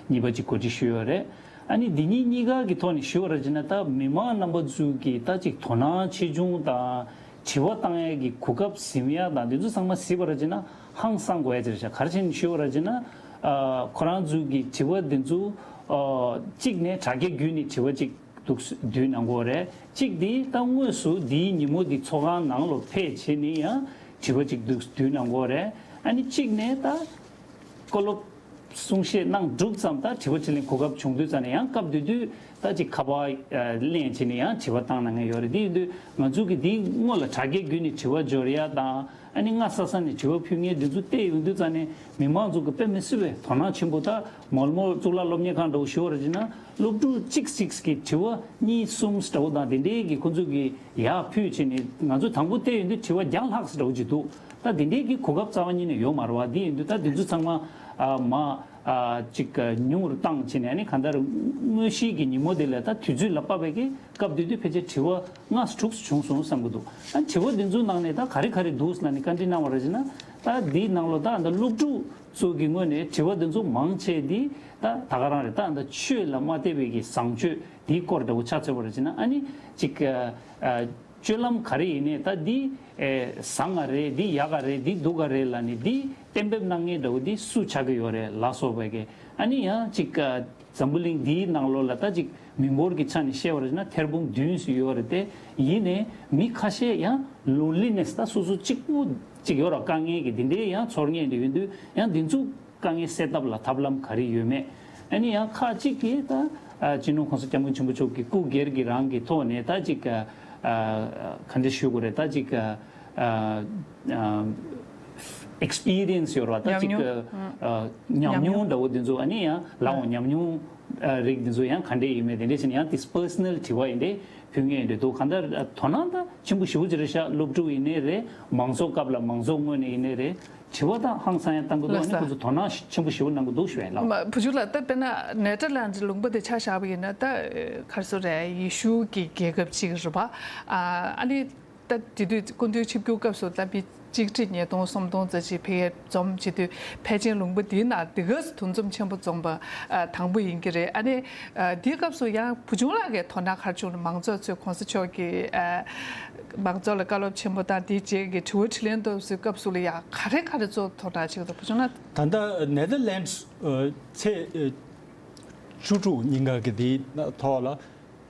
གཉིས་པ་གཅིག་གོ་སྒྲིག་ཞུས་ཡོད་རེད། ཨ་ནི་འདི་གཉིས་གཉིས་ཀ་གི་ཐོག་ནས་ཞུ་བ་ར་བྱས་ན། ད་མི་མང་རྣམ་པ་ཚོ་གི་ད་ཅིག་དོ་སྣང་ཆེ་ཆུང་དང་དྲི་བ་བཏང་ཡ་གི་གོ་སྐབས་ཟིན་ཡ་དང་འདི་ཚོ་ཚང་མ་གཟིགས་པ་ར་བྱས་ན་ཧང་སང་དགོས་ཡ་ཅིག་རེད་ཤག་ག་རེ་བྱས་ནས་ཞུ་བ་ར་བྱས་ན། ཨ་ཁོ་རང་ཚོ་གི་དྲི་བ་འདི་ཚོ་ཨ་གཅིག་ནས་དྲ་རྒྱ་བརྒྱུད་ནས་དྲི་བ་གཅིག་འདུག་བསྡུས་གནང་གི་ཡོད་རེད། གཅིག་འདི་ད་དངོས་སུ་འདིའི་ཉིན་མོ་འདི་ཚོགས་ཁང་ནང་ལ་ཕེབས་བྱས་ནས་ཡང་དྲི་བ་གཅིག་འདུག་བསྡུས་གནང་གི་ཡོད་རེད། ཨ་ནི་གཅིག་ནས་ད་བཀའ་སློབ་གསུང་བཤད་གནང་གྲུབ་ཙམ། ད་དྲི་བ་དྲིས་ལན་གོ་སྐབས་བྱུང་དུས་ཙམ་ནས་ཡང་སྐབས་དེ་དུས་ད་ཅིག་ཁ་པར་ཨ་ལེན་བྱས་ནས་ཡང་དྲི་བ་བཏང་གནང་མཁན་ཡོད་རེད། དེ་ཡིན་དུས་ང་ཚོ་གི་འདི་སྔོན་ལ་དྲ་རྒྱ་བརྒྱུད་ནས་དྲི་བ་འབྱོར་ཡ་དང་། ཨ་ནི་སྔ་ས་ས་ནས་དྲི་བ་ཕུལ་མཁན་འདི་ཚོ་བལྟས་ཡོང་དུས་ཙམ་ནས་མི་མང་ཚོ་གི་དཔེ་མི་སྲིད་པའི་དོ་སྣང་ཆེན་པོ། ད་མོལ་མོ་གཙུག་ལག་སློབ་གཉེར་ཁང་འདྲ་བོ་ཞུ་བ་ར་བྱས་ན་སློབ་ཕྲུག་གཅིག་གཅིག་གིས་དྲི་བ་གཉིས་གསུམ་འདྲ་བོ་དང་དེ་འདྲའི་གི་ཁོ་ཚོ་གི་ཡར་ཕུལ་བྱས་ནས། ང་ཚོ་དང་པོ་བལྟས་ཡོང་དུས་དྲི་བ་བརྒྱ་ལྷག་འདྲ་བོ་ཅིག་འདུག་ད་དེ་འདྲའི་གི་གོ་སྐབས་རྩ་བ་ཉིད་ནས་ཡོད་མ་རེད་བ། དེ་ཡིན་དུས་ད་དེ་ཚོ་ཚང་མ་ཨ་མ་ཨ་ཅིག་ཉུང་རུ་བཏང་བྱས་ནས། ཨ་ནི་གང་ལྟར་དངོས་གཞིའི་གི་ཉིན་མོ་དེ་ལ་ད་དུས་ཚོད་ལ་དཔག་པའི་གི་སྐབས་དེ་དུས་ཕལ་ཆེར་དྲི་བ་ལྔ་དྲུག་བྱུང་སོང་བསམ་གྱི་འདུག་ཨ་དྲི་བ་འདི་ཚོའི་ནང་ནས་ད་ག་རེ་ག་རེ་འདུག་ཟེར་ལབ་ནས་བཀའ་འདྲི་གནང་བ་རེད་བྱས་ན། ད་འདིའི་ནང་ལོ་ད་ཨ་ད་སློབ་ཕྲུག་ཚོ་གི་ངོས་ནས་དྲི་བ་འདི་ཚོ་མང་ཆེ་འདི་ད་ད་ག་རང་རེད། ད་ཨ་ད་ཆོས་ལ་མ་བལྟས་པའི་གི་བཟང་སྤྱོད་འདིའི་སྐོར་འདྲ་བོ་ཆ་མཚོན་པ་རེད་བྱས་ན། ཨ་ནི་ཅིག་ཨ་ཨ་སྤྱོད་ལམ་ག་རེ་ཡིན་ནའི་ད་འདི་ཨེ་བཟང་ང་རེད། འདི་ཡག་ག་རེད། འདི་སྡུག་ག་རེད་ལབ་ནས་འདི་གཏན་འབེབས་གནང་མཁན་འདྲ་བོ་འདི་སུ་ཆགས་ཀྱི་ཡོད་རེད་ལ་སོགས་པའི་གི། ཨ་ནི་ཡང་ཅིག་ཨ་འཛམ་བུ་གླིང་འདིའི་ནང་ལོགས་ལ་ད་ཅིག་མི་འབོར་གྱི་ཆ་ནས་བཤད་པ་རེད་ན་ཐེར་འབུམ་བདུན་ཙམ་ཡོད་རེད་དེ། ཡིན་ནའི་མི་ཁ་ཤས་ཡང་ལོན་ལི་ནེ་སི། ད་སོ་སོ་གཅིག་པུ་ ཅིག་ཡོད་ར། དཀའ་ངལ་གྱི་འདི་འདྲའི་ཡང་ཚོར་ངེས་འདྲ་ཡོད་དུས་ཡང་འདི་ཚོ་དཀའ་ངལ་སེལ་ཐབས་ལ་ཐབས་ལམ་ག་རེ་ཡོད་མེད། ཨ་ནི་ཡང་ཁག་ཅིག་གིས་ད་ཨ་སྤྱི་ནོར་༸གོང་ས་༸སྐྱབས་མགོན་ཆེན་པོ་མཆོག་གིས་སྐུ་སྒེར་གྱི་རང་གི་ཐོག་ནས་ད་ཅིག་ཨ་ཨ་ག་འདྲ་ཞུ་དགོས་རེད། ད་ཅིག་ཨ་ཨ་ཨ་ཨེག་སི་པི་རི་ཡན་སི་ཡོད་ར། ད་ཅིག་ཉམས་མྱོང་། ཨ་ཨ་ཉམས་མྱོང་འདྲ་བོ་འདི་ཚོ། ཨ་ནི་ཡང་ལགས་འོང་ཉམས་མྱོང་ཨ་རིགས་འདི་ཚོ་ཡང་ག་འདྲ་ཡིན་མེད་དེ་འདྲ་བྱས་ནས་ཡང་དེ་པར་སོ་ནལ་དྲི་བ་ཡིན་ཏེ་ཕུལ་ངེས་འདྲ་འདུག་གང་ལྟར་དོ་སྣང་ད་ཆེན་པོ་ཞེ་པོ་ཅིག་རེད་ཤག་སློབ་ཕྲུག་ཡིན་ནའི་རེད། མང་གཙོ་སྐབས་ལ་མང་གཙོ་ངོས་ནས་ཡིན་ནའི་རེད། དྲི་བ་དང་ཧང་སང་ཡང་བཏང་གི་འདུག་ཨ་ནི་ལགས་སོ། ཁོ་ཚོ་དོ་སྣང་ཆེན་པོ་ཞེ་པོ་གནང་གི་འདུག་ཞུ་ཡ་ལགས། མ་བུ་ཆུང་ལགས། ད་དཔེར་ན་ནེ་ཐར་ལན་ཌི་ལུང་པ་དེ་ཆ་བཞག་པ་ཡིན་ན། ད་ག་རེ་ཟེར་རེད། ཡེ་ཤུ་གི་རྒྱལ་ཁབ་ཅིག་རེད་པ། ཨ་ཨ་ནི་ད་དེ་དུས་སྐུ་མདུན་ཆིབས་བསྒྱུར་སྐབས་སུ་ད་མི་གཅིག་ཁྲི་ཉིས་སྟོང་སུམ་སྟོང་ཙམ་ཅིག་ཕ་གིར་འཛོམས་བྱེད་དུས། ཕལ་ཆེར་ལུང་པ་འདིའི་ནང་འདི་ག་ཙམ་འདུ་འཛོམས་ཆེན་པོ་འཛོམས་པ་ཨ་དང་པོ་ཡིན་གྱི་རེད། ཨ་ནི་ཨ་དེའི་སྐབས་སུ་ཡང་བུ་ཆུང་ལགས་ཀྱིས་དོ་སྣང་ག་རེ་བྱུང་ན། མང་ཚོགས་ཚོས་༸གོང་ས་མཆོག་གི་ཨ་མང་ཚོགས་ལ་བཀའ་སློབ་ཆེན་པོ་དང་དེའི་རྗེས་ཀྱི་དྲི་བ་དྲིས་ལན་འདྲ་བོ་ཚོའི་སྐབས་སུ་ལ་ཡང་ག་རེ་ག་རེ་གཙོ་བོ་དོ་སྣང་བྱེད་ཀྱི་འདུག་བུ་ཆུང་ལགས། ད་ལྟ་ནེ་ཐར་ལན་ཌི་ཨ་ཚེས་ཨ་བཅུ་དྲུག་ཉིན་ཀ་གི་དེའི་ཐོག་ལ།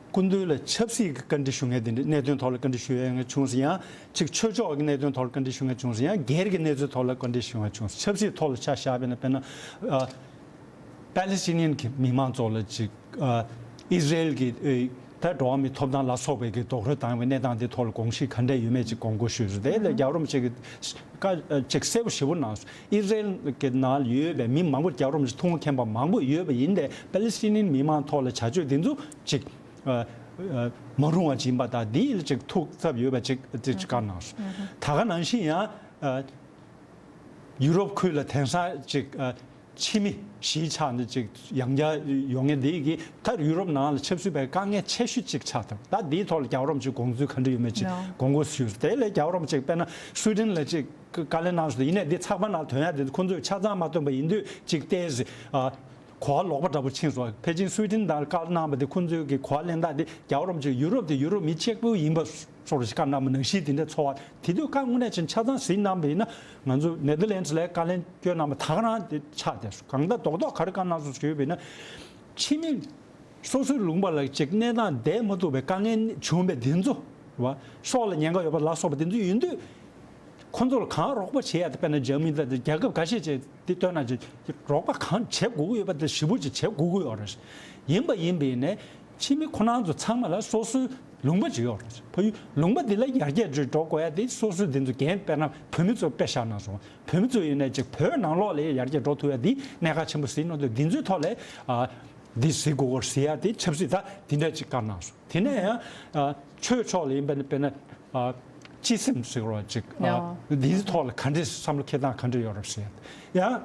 སྐུ་མདུན་ལ་ཆབ་སྲིད་ཀྱི་བཀའ་འདྲི་ཞུ་མཁན་དེ་འདྲ། གནད་དོན་ཐོག་ལ་བཀའ་འདྲི་ཞུ་ཡ་ཡང་བྱུང་ཟིན། ཡང་ཅིག་ཆོས་ཕྱོགས་ཀྱི་གནད་དོན་ཐོག་ལ་བཀའ་འདྲི་ཞུ་མཁན་བྱུང་ཟིན། ཡང་སྒེར་གྱི་གནས་ཚུལ་ཐོག་ལ་བཀའ་འདྲི་ཞུ་མཁན་བྱུང་ཟིན། ཆབ་སྲིད་ཐོག་ལ་ཆ་བཞག་པ་ཡིན་ན། དཔེར་ན་ཨ་པེ་ལེ་སི་ཐི་ནི་ཡན་གྱི་མི་མང་ཚོ་ལ་ཅིག་ཨ་ཨི་སི་རེལ་གྱི་ཨེ་ད་འགྲོ་བ་མིའི་ཐོབ་ཐང་ལ་སོགས་པའི་གི་རྡོག་རོལ་བཏང་བའི་གནས་སྟངས་དེ་ཐོག་ལ་དགོངས་གཞི་ག་འདྲ་ཡོད་མེད་ཅིག་དགོངས་སྐོར་ཞུས་སོང་། དེ་ལ་རྒྱལ་བ་རིན་པོ་ཆེ་གིས་བཀའ་ཅིག་གསལ་པོ་ཞེ་པོ་གནང་སོང་། ཨི་སི་རེལ་གྱི་ནང་ཡོད་པའི་མི་མང་པོ། རྒྱལ་བ་རིན་པོ་ཆེ་ཐུགས་དགོངས་མཁྱེན་པ་མང་པོ་ཡོད་པ་ཡིན་ཏེ། པེ་ལེ་སི་ཐི་ནི་ཡན་མི་མང་ཐོག་ལ་བྱ་སྤྱོད་དེ་ཚོ་ཅིག་ཨ་ཨ་མ་རུང་བ་ཅིག་ཡིན་པ་དང་། འདི་ལ་ཅིག་ཐུགས་འཚབ་ཡོད་པ་ཅིག་ཅིག་བཀའ་གནང་སོང་། ད་ག་ནང་བཞིན་ཡང་ཨ་ཡུ་རོབ་ཁུལ་ལ་དེང་སང་ཅིག་ཨ་ཕྱི་མི་གཞིས་ཆགས་ནས་ཅིག་ཡང་བསྐྱར་ཡོང་མཁན་འདི་གིས་ད་ཡུ་རོབ་ནང་ལ་ཆབ་སྲིད་པའི་དཀའ་ངལ་ཆེ་ཤོས་ཅིག་ཆགས་ཐུབ། ད་འདིའི་ཐོག་ལ་རྒྱལ་བ་རིན་པོ་ཆེ་དགོངས་ཚུལ་ག་འདྲ་ཡོད་མེད་ཅིག་དགོངས་སྐོར་ཞུས། དེ་ལས་རྒྱལ་བ་རིན་པོ་ཆེ་དཔེར་ན་སུའི་ཌེན་ལ་ཅིག་བཀའ་ལན་གནང་སོང་། ཡིན་ནའི་འདི་ཚགས་པར་ནང་ཐོན་ཡ་དེ་ཁོང་ཚོས་ཆ་ཚང་མ་ཐོན་པ་ཡིན་དུས་ཅིག་ཏོག་ཙམ་ཨ་གོ་བ་ལོག་པ་འདྲ་པོ་ཕྱིན་སོང་། ཕལ་ཆེར་སུའི་ཌེན་དང་བཀའ་གནང་བ་དེ་ཁོང་ཚོའི་གི་གོ་བ་ལེན་སྟངས་དེ། རྒྱལ་བ་རིན་པོ་ཆེ་ཡུ་རོབ་དེ་ཡུ་རོབ་མི་གཅིག་པུ་ཡིན་པ་སོགས་ཀྱི་བཀའ་གནང་བ་ནང་བཞིན་དེ་འདྲ་ཚོར་བ། དེ་དུས་བཀའ་དངོས་གནས་ཅན་ཆ་ཚང་གཟིགས་གནང་བ་ཡིན་ན། ང་ཚོ་ནེ་དར་ལེན་ཌི་ལ་བཀའ་ལན་སྐྱོན་གནང་བ་ད་ག་རང་དེ་ཆགས་བསྡད་སོང་། གང་ལྟར་རྡོག་རྡོག་ག་རེ་བཀའ་གནང་སོང་ཞུས་པ་ཡིན་ན། ཕྱི་མི་སོ་སོའི་ལུང་པ་ལ་ཅིག་གནས་སྟངས་བསྡད་མ་ཐུབ་པའི་དཀའ་ངལ་བྱུང་བའི་དེ་ཚོ་རེད་བ། སྲོག་ལ་ཉེན་ཁ་ཡོད་པ་ལ་སོགས་པ་དེ་ཚོ་ཡིན་དུས། ཁོང་ཚོ་ལ་གང་རོགས་པ་བྱེད་ཡ་དེ། དཔེར་ན་འཇར་མ་ནི་དང་དེ་རྒྱལ་ཁབ་ཁ་ཤས་ཅིག་དེ་བཏོན་ན་ཅིག་རོགས་པ་གང་བྱེད་དགོས་ཀྱི་ཡོད་པ་དེ་ཞེ་པོ་ཅིག་བྱེད་དགོས་ཀྱི་ཡོད་རེད། ཡིན་པ་ཡིན་པ་ཡིན་ནའི་ཕྱི་མི་ཁོ་རང་ཚོ་ཚང་མ་ལ་སོ་སོའི་ལུང་པ་ཅིག་ཡོད་རེད། ཕ་ཡུལ་ལུང་པ་འདི་ལ་ཡར་རྒྱས་འགྲོ་དགོས་ཡ་དེ་སོ་སོའི་དེ་ཚོ་འགན། དཔེར་ན་བོད་མི་ཚོ་དཔེ་བཞག་ན་སོང་། བོད་མི་ཚོ་ཡིན་ནའི་ཅིག་བོད་ནང་ལོགས་ལ་ཡར་རྒྱས་འགྲོ་ཐུབ་ཡ་དེ་གནད་འགག་ཆེན་པོ་ཟིན་ནོ། དེ་འདི་ཚོའི་ཐོག་ལ་ཨ་འདི་གཟིགས་དགོས་སྐོར་ཟེར་ཡ་དེ་ཆབ་སྲིད་ད་འདི་འདྲ་ཅིག་བཀའ་གནང་སོང་། དེ་ནས་ཡང་ཨ་ཆོས་ཕྱོགས་ལ་ཡིན་པ་ན། དཔེར་ན་ཨ་སྤྱི་སེམས་ཟེར་བ་ཅིག་ཨ་ཡང་འདིའི་ཐོག་ལ་ག་འདྲས་བསམ་བློ་འཁྱེར་སྟངས་ག་འདྲས་ཡོད་རེད་ཟེར། ཡང་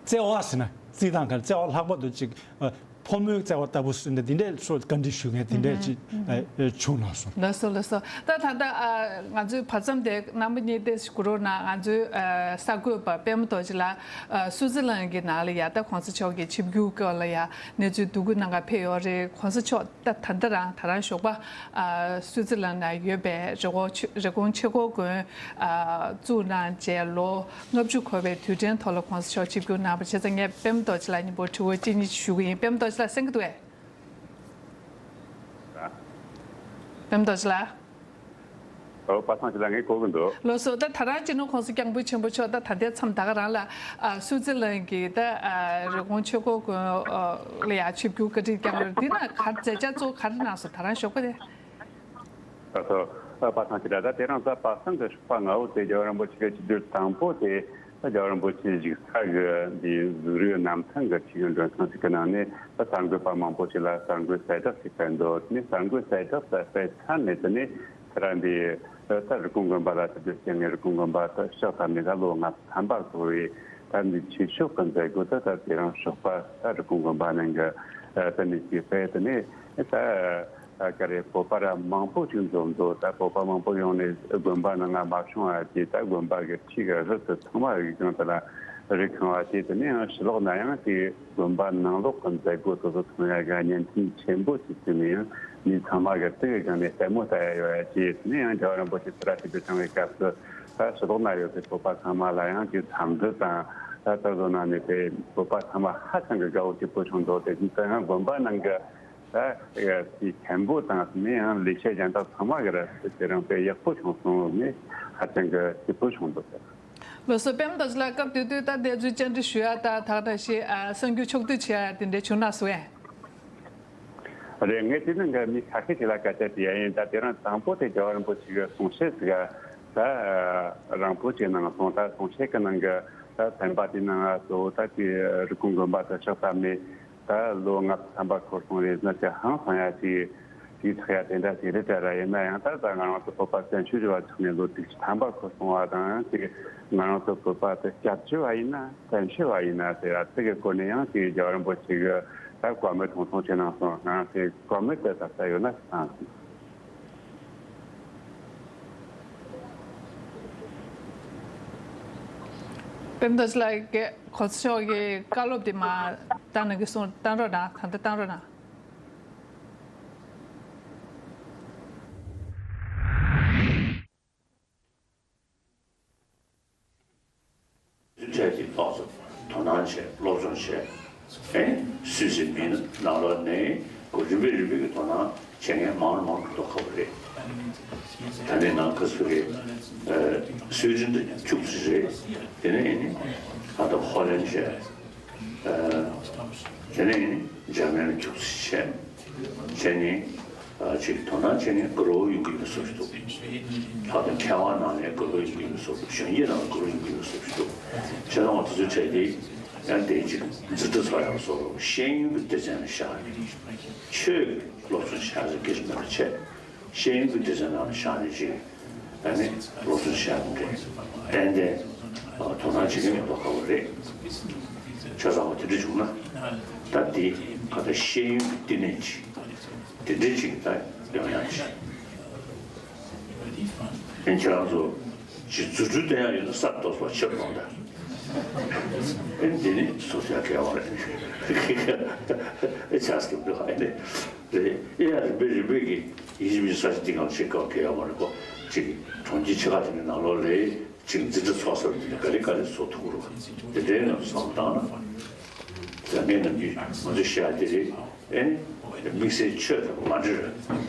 བརྩེ་བ་ཟེར་ན་བརྩི་སྟངས་ག་རེ། བརྩེ་བ་ལྷག་པར་དུ་ཅིག་ཨ་ཕོ་མོའི་བརྩེ་བ་ལྟ་བུ་ཟེར་ན། འདི་འདྲས་སོགས་བཀའ་འདྲི་ཞུ་མཁན་དེ་འདྲས་ཅིག་ཨ་བྱུང་ལགས་སོ། ལགས་སོ། ལགས་སོ། ད་ད་ལྟ་ཨ་ང་ཚོའི་བར་མཚམས་དེ་རྣམ་པ་གཉིས་ཏོག་ཙམ་སྒུག་རོགས་གནང་། ང་ཚོའི་ཨ་གསར་འགོད་པ་པད་མ་རྡོ་རྗེ་ལགས་ཨ་སུའུ་ཙི་ལན་གྱི་ནང་ལ་ཡ་ད་༸གོང་ས་མཆོག་གི་ཆིབས་བསྒྱུར་སྐབས་ལ་ཡ་གནས་ཚུལ་བསྡུ་སྐུལ་གནང་ག་ཕེབས་ཡོད་རེད། ༸གོང་ས་མཆོག་ད་ད་ལྟ་རང་ད་རང་ཞོགས་པ་ཨ་སུའུ་ཙི་ལན་ན་ཡོད་པའི་རི་ཀོན་ཆོས་རི་ཀོན་ཆོས་འཁོར་དགོན་ཨ་བཙུགས་གནང་རྗེས་ལོ་ལྔ་བཅུ་འཁོར་བའི་དུས་དྲན་ཐོག་ལ་༸གོང་ས་མཆོག་ཆིབས་བསྒྱུར་གནང་བ། བྱས་ཙང་ངས་པད་མ་རྡོ་རྗེ་ལགས་མཉམ་པོ་དྲི་བ་གཅིག་གཉིས་ཞུ་གི་ཡིན། པད་མ་རྡོ་རྗེ་ལགས་གསན་གྱི་འདུག་གས། པད་མ་རྡོ་རྗེ་ལགས། ཨོ། པ་སངས་ལགས་ངས་གོ་གི་འདུག་ལགས་སོ། ད་ད་རང་སྤྱི་ནོར་༸གོང་ས་༸སྐྱབས་མགོན་ཆེན་པོ་མཆོག་ད་ད་ལྟའི་མཚམས་ད་ག་རང་ལ་ཨ་སུའུ་ཙི་ལན་གྱི་ད་ཨ་རི་ཀོན་ཆོས་འཁོར་དགོན་ཨ་ལ་ཡ་ཆིབས་བསྒྱུར་བཀའ་དྲིན་བསྐྱངས་རེད། འདི་ན་ག་མཛད་འཆར་གཙོ་བོ་ག་རེ་གནང་སོང་ད་རང་ཞོགས་པ་དེ། ལགས་སོ། ཨ་པ་སངས་ལགས། ད་དེ་རིང་གཟའ་པ་སངས་ཀྱི་ཞོགས་པ་ང་འོ་དེ་རྒྱལ་བ་རིན་པོ་ཆེ་གི་ཆིབས་བསྒྱུར་དང་པོ་དེ། ད་རྒྱལ་བ་རིན་པོ་ཆེ་བཞུགས་ས་གི་འདི་གཟུགས་རིས་རྣམ་ཐར་གྱི་ཆིབས་བསྒྱུར་མགྲོན་ཁང་ཞིག་གི་ནང་ནས་ད་གསར་འགོད་པ་མང་པོ་ཞིག་ལ་གསར་འགོད་གསལ་བསྒྲགས་ཤིག་སྤེལ་འདུག་དེ་ནས་གསར་འགོད་གསལ་བསྒྲགས་སྤེལ་ཚར་ནས་དེ་ནས་ཁྱེད་རང་འདི་ད་རི་ཀོན་དགོན་པ་ལ་ཆིབས་བསྒྱུར་བྱས་ནས་རི་ཀོན་དགོན་པ་ད་ཕྱག་བཏབ་ནས་ད་ལོ་ལྔ་བཅུ་ཐམ་པ་འཁོར་བའི་ད་འདི་ཆོས་ཕྱོགས་ཀྱི་མཛད་སྒོ་ད་ད་དེ་རིང་ཞོགས་པ་ད་རི་ཀོན་དགོན་པ་ནང་གི་ད་ནས་ཅིག་སྤེལ། དེ་ནས་ད། ད་ག་རེ་བོད་པ་ར་མང་པོ་ཞིག་འཛོམས་འདུག་ད་བོད་པ་མང་པོ་ཡོང་ནས་དགོན་པ་ནང་ང་མ་བྱུང་བ་དེ། ད་དགོན་པ་གི་འཁྲིས་གི་རི་དེ་ཚང་མ་རི་གང་དེ་ལ་རི་ཁེངས་བ་དེ། དེ་ནས་ཡང་ཕྱི་ལོགས་ན་ཡང་དེ་དགོན་པ་ནང་ལོགས་གི་མཛད་སྒོ་དེ་ཚོ་མཐོང་ཡ་གི་བརྙན་འཕྲིན་ཆེན་པོ་ཞིག་བྱས་ནས་ཡང་མི་ཚང་མ་གི་དེ་གི་སྒང་ནས་ལྟད་མོ་ལྟ་ཡ་ཡོད་ཡ་བྱས། དེ་ནས་ཡང་རྒྱལ་བ་རིན་པོ་ཆེ་ཚུར་ར་ཞིག་ཏུ་བྱུང་བའི་སྐབས་སུ་ད་ཕྱི་ལོགས་ན་ཡོད་པའི་བོད་པ་ཚང་མ་ལ་ཡང་དེ་འཚམས་འདྲི་དང་། ད་ད་གཟོད་ན་ནས་དེ་བོད་པ་ཚང་མ་ཧ་ཅང་གི་དགའ་བོ་སྐྱིད་པོ་བྱུང་འདུག་དེ་ཡང་དགོན་པ་ནང་གི་ད་དེ་མཁན་པོ་དང་ནས་ཡང་ལས་བྱེད་གཞན་དག་ཚང་མ་གི་ར་དེ་རིང་དཔེ་ཡག་པོ་བྱུང་སོང་ནས་ཧ་ཅང་གི་སྐྱིད་པོ་བྱུང་འདུག། ལགས་སོ། པད་མ་རྡོ་རྗེ་ལགས། སྐབས་དེ་དུས་ད་དེ་ཚོའི་བཅར་འདྲི་ཞུ་ཡ་ད་ད་ད་ཞེས་གསར་འགྱུར་ཕྱོགས་བསྡུས་བྱེད་ཡ་དེ་འདྲ་བྱུང་ན་སོ་ཡ། རེད། ངས་དེ་ནི་ངའི་མི་ཁ་ཤས་ཤིག་ལ་སྐད་ཆ་དྲིས་ཡ་ཡིན། ད་དེ་རིང་དང་པོ་དེ་རྒྱལ་བ་རིན་པོ་ཆེ་གི་གསུང་བཤད་ཟིག་ད་རིང་པོ་ཅིག་གནང་སོང་། ད་གསུང་བཤད་གི་ནང་གི་ད་ཚན་པ་དེ་ནང་གཙོ་བོ་ད་དེ་རི་ཀོན་དགོན་པ་དུ་ཕྱག་བཏབ་ནས་ད་ལོ་ལྔ་བཅུ་ཐམ་པ་འཁོར་སོང་རེད། ཟེར་ན་ཅི་ཧང་སང་ཡ་ཅིག་དེའི་ཚེགས་ཡ་དེ་འདྲ་ཞིག་རེད་དྲ་ར། ཡིན་ན་ཡང་ད་ད་ང་རང་ཚོ་བོད་པ་བཙན་བྱོལ་བ་ཆགས་ནས་ལོ་དྲུག་ཅུ་ཐམ་པ་འཁོར་སོང་བ་དང་ཅིག་ང་རང་ཚོ་བོད་པ་དེ་སྐྱབས་བཅོལ་བ་ཡིན་ན་བཙན་བྱོལ་བ་ཡིན་ན་ཟེར་ཡ་དེ་གི་སྐོར་ནས་ཡང་ཅིག་རྒྱལ་བ་རིན་པོ་ཆེ་གི་ད་བཀའ་མོལ་ཐུང་ཐུང་བྱས་གནང་སོང་། ང་རང་ཚོའི་བཀའ་མོལ་དེ་ད་ལྟ་ཡོད་ན་ཞིག་གནང་སོང་། པད་མ་རྡོ་རྗེ་ལགས་ཀྱིས་གོང་ས་མཆོག་གི་བཀའ་སློབ་དེ་མར་བཏང་གནང་གི་སོང་། བཏང་རོགས་གནང་། ད་ལྟ་བཏང་རོགས་གནང་། ཁྱེད་ཀྱིས་ཏོག་ཙམ་དོ་སྣང་བྱས། སློབ་སྦྱོང་བྱས། ཨེ། སུད་སི་མི་ནང་ལོགས་ནས་ཁོ་རིམ་པས་རིམ་པས་ཀྱི་དོ་སྣང་བྱེད་མཁན་མང་རུ་མང་རུ་འགྲོ་ཁག་པོ་རེད། ད་ནི་ནང་ཁ་སུ་རེད། ཨ། སུའེ་ཏེན་དུ་ཁྱུག་ཙམ་རེད། དེ་ནས་ཨེ་ནི་ཨ་ད་ཧོ་ལན་བྱས། ཨ། དེ་ནས་ཨེ་ནི་འཇར་མན་ལ་ཁྱུག་ཙམ་བྱས། བྱས་ནས། ཨ། ཅིག་དོ་སྣང་བྱས་ནས་དགའ་རབ་ཡོང་གི་ཡོད་བཟོ་ཞིག་འདུག། ལྷག་དོན་མཁས་དབང་ནང་ནས་དགའ་རབ་ཡོང་གི་ཡོད་བཟོ་འདུག། གཞོན་སྐྱེས་ནང་ལ་དགའ་རབ་ཡོང་གི་ཡོད་བཟོ་ཞིག་འདུག། བྱས་ཙང་དེ་ཚོའི་གྲས་དེ་ཡང་དེ་ཅིག་འཛིན་གྲྭ་ཚོགས་ཡག་བཟོ་རོགས། ཤེས་ཡོན་གྱི་སྡེ་ཚན་ལ་བཞག་ནས་ཆོས་ཀྱི་སློབ་སྦྱོང་བྱ་ཟེར་སྐད་ཆ་མེད་པ་བྱས། ཤེས་ཡོན་གྱི་སྡེ་ཚན་ནང་ལ་བཞག་ནས་ཅིག་ཨ་ནི་སློབ་སྦྱོང་བྱ་དགོས་རེད། ཏན་ཏན་དོ་སྣང་བྱེད་ཀྱི་མེད་པ་ག་བ་རེད། ཆ་ཚང་བ་དེ་འདྲ་བྱུང་ན་ད་འདི་ག་ད་ཤེས་ཡོན་གྱི་བསྟི་གནས་ཅིག་དེ་འདྲའི་ཅིག་ད་ཡོང་ཡག་ཅིག། ཨེ། ཁྱེད་རང་ཚོ་ཅིག་རྫུ་འཕྲུལ་སྟོན་ཡག་ཡོད་ན་གསར་གཏོད་པ་ཆེར་གཏོང་དང་། ཨེ། འདི་ནི་སོ་སོའི་སྐལ་བ་རེད། ཨེ། ཆགས་སྐྱིད་འདུག་ཨེ། ནི་རེད། ཨེ། ཡ། རིམ་པས་རིམ་པས་ཀྱི་ཡིན་གཅིག་མིན་གཅིག་ས་ཆ་འདི་གང་ཞིག་སྐབས་འགལ་ཡོད་མ་རེད་གོ། ཅིག་གྲོང་ཁྱེར་ཆེ་ཁག་དེ་འདྲའི་ནང་ལོགས་ལ་ཅིག་འཛིན་གྲྭ་ཚོགས་ས་དེ་འདྲ་ག་ལེ་ག་ལེ་བཟོ་ཐུབ་ཀྱི་རེད་པ། དེ་འདྲའི་ནང་བསམ་བློ་བཏང་ན། ད་ངས་ནམ་རྒྱུན་ང་ཚོས་བཤད་ཡ་དེ་རེད། ཨེ་ནི་དམིགས་བསལ་ཆོས་དང་མ་འབྲེལ་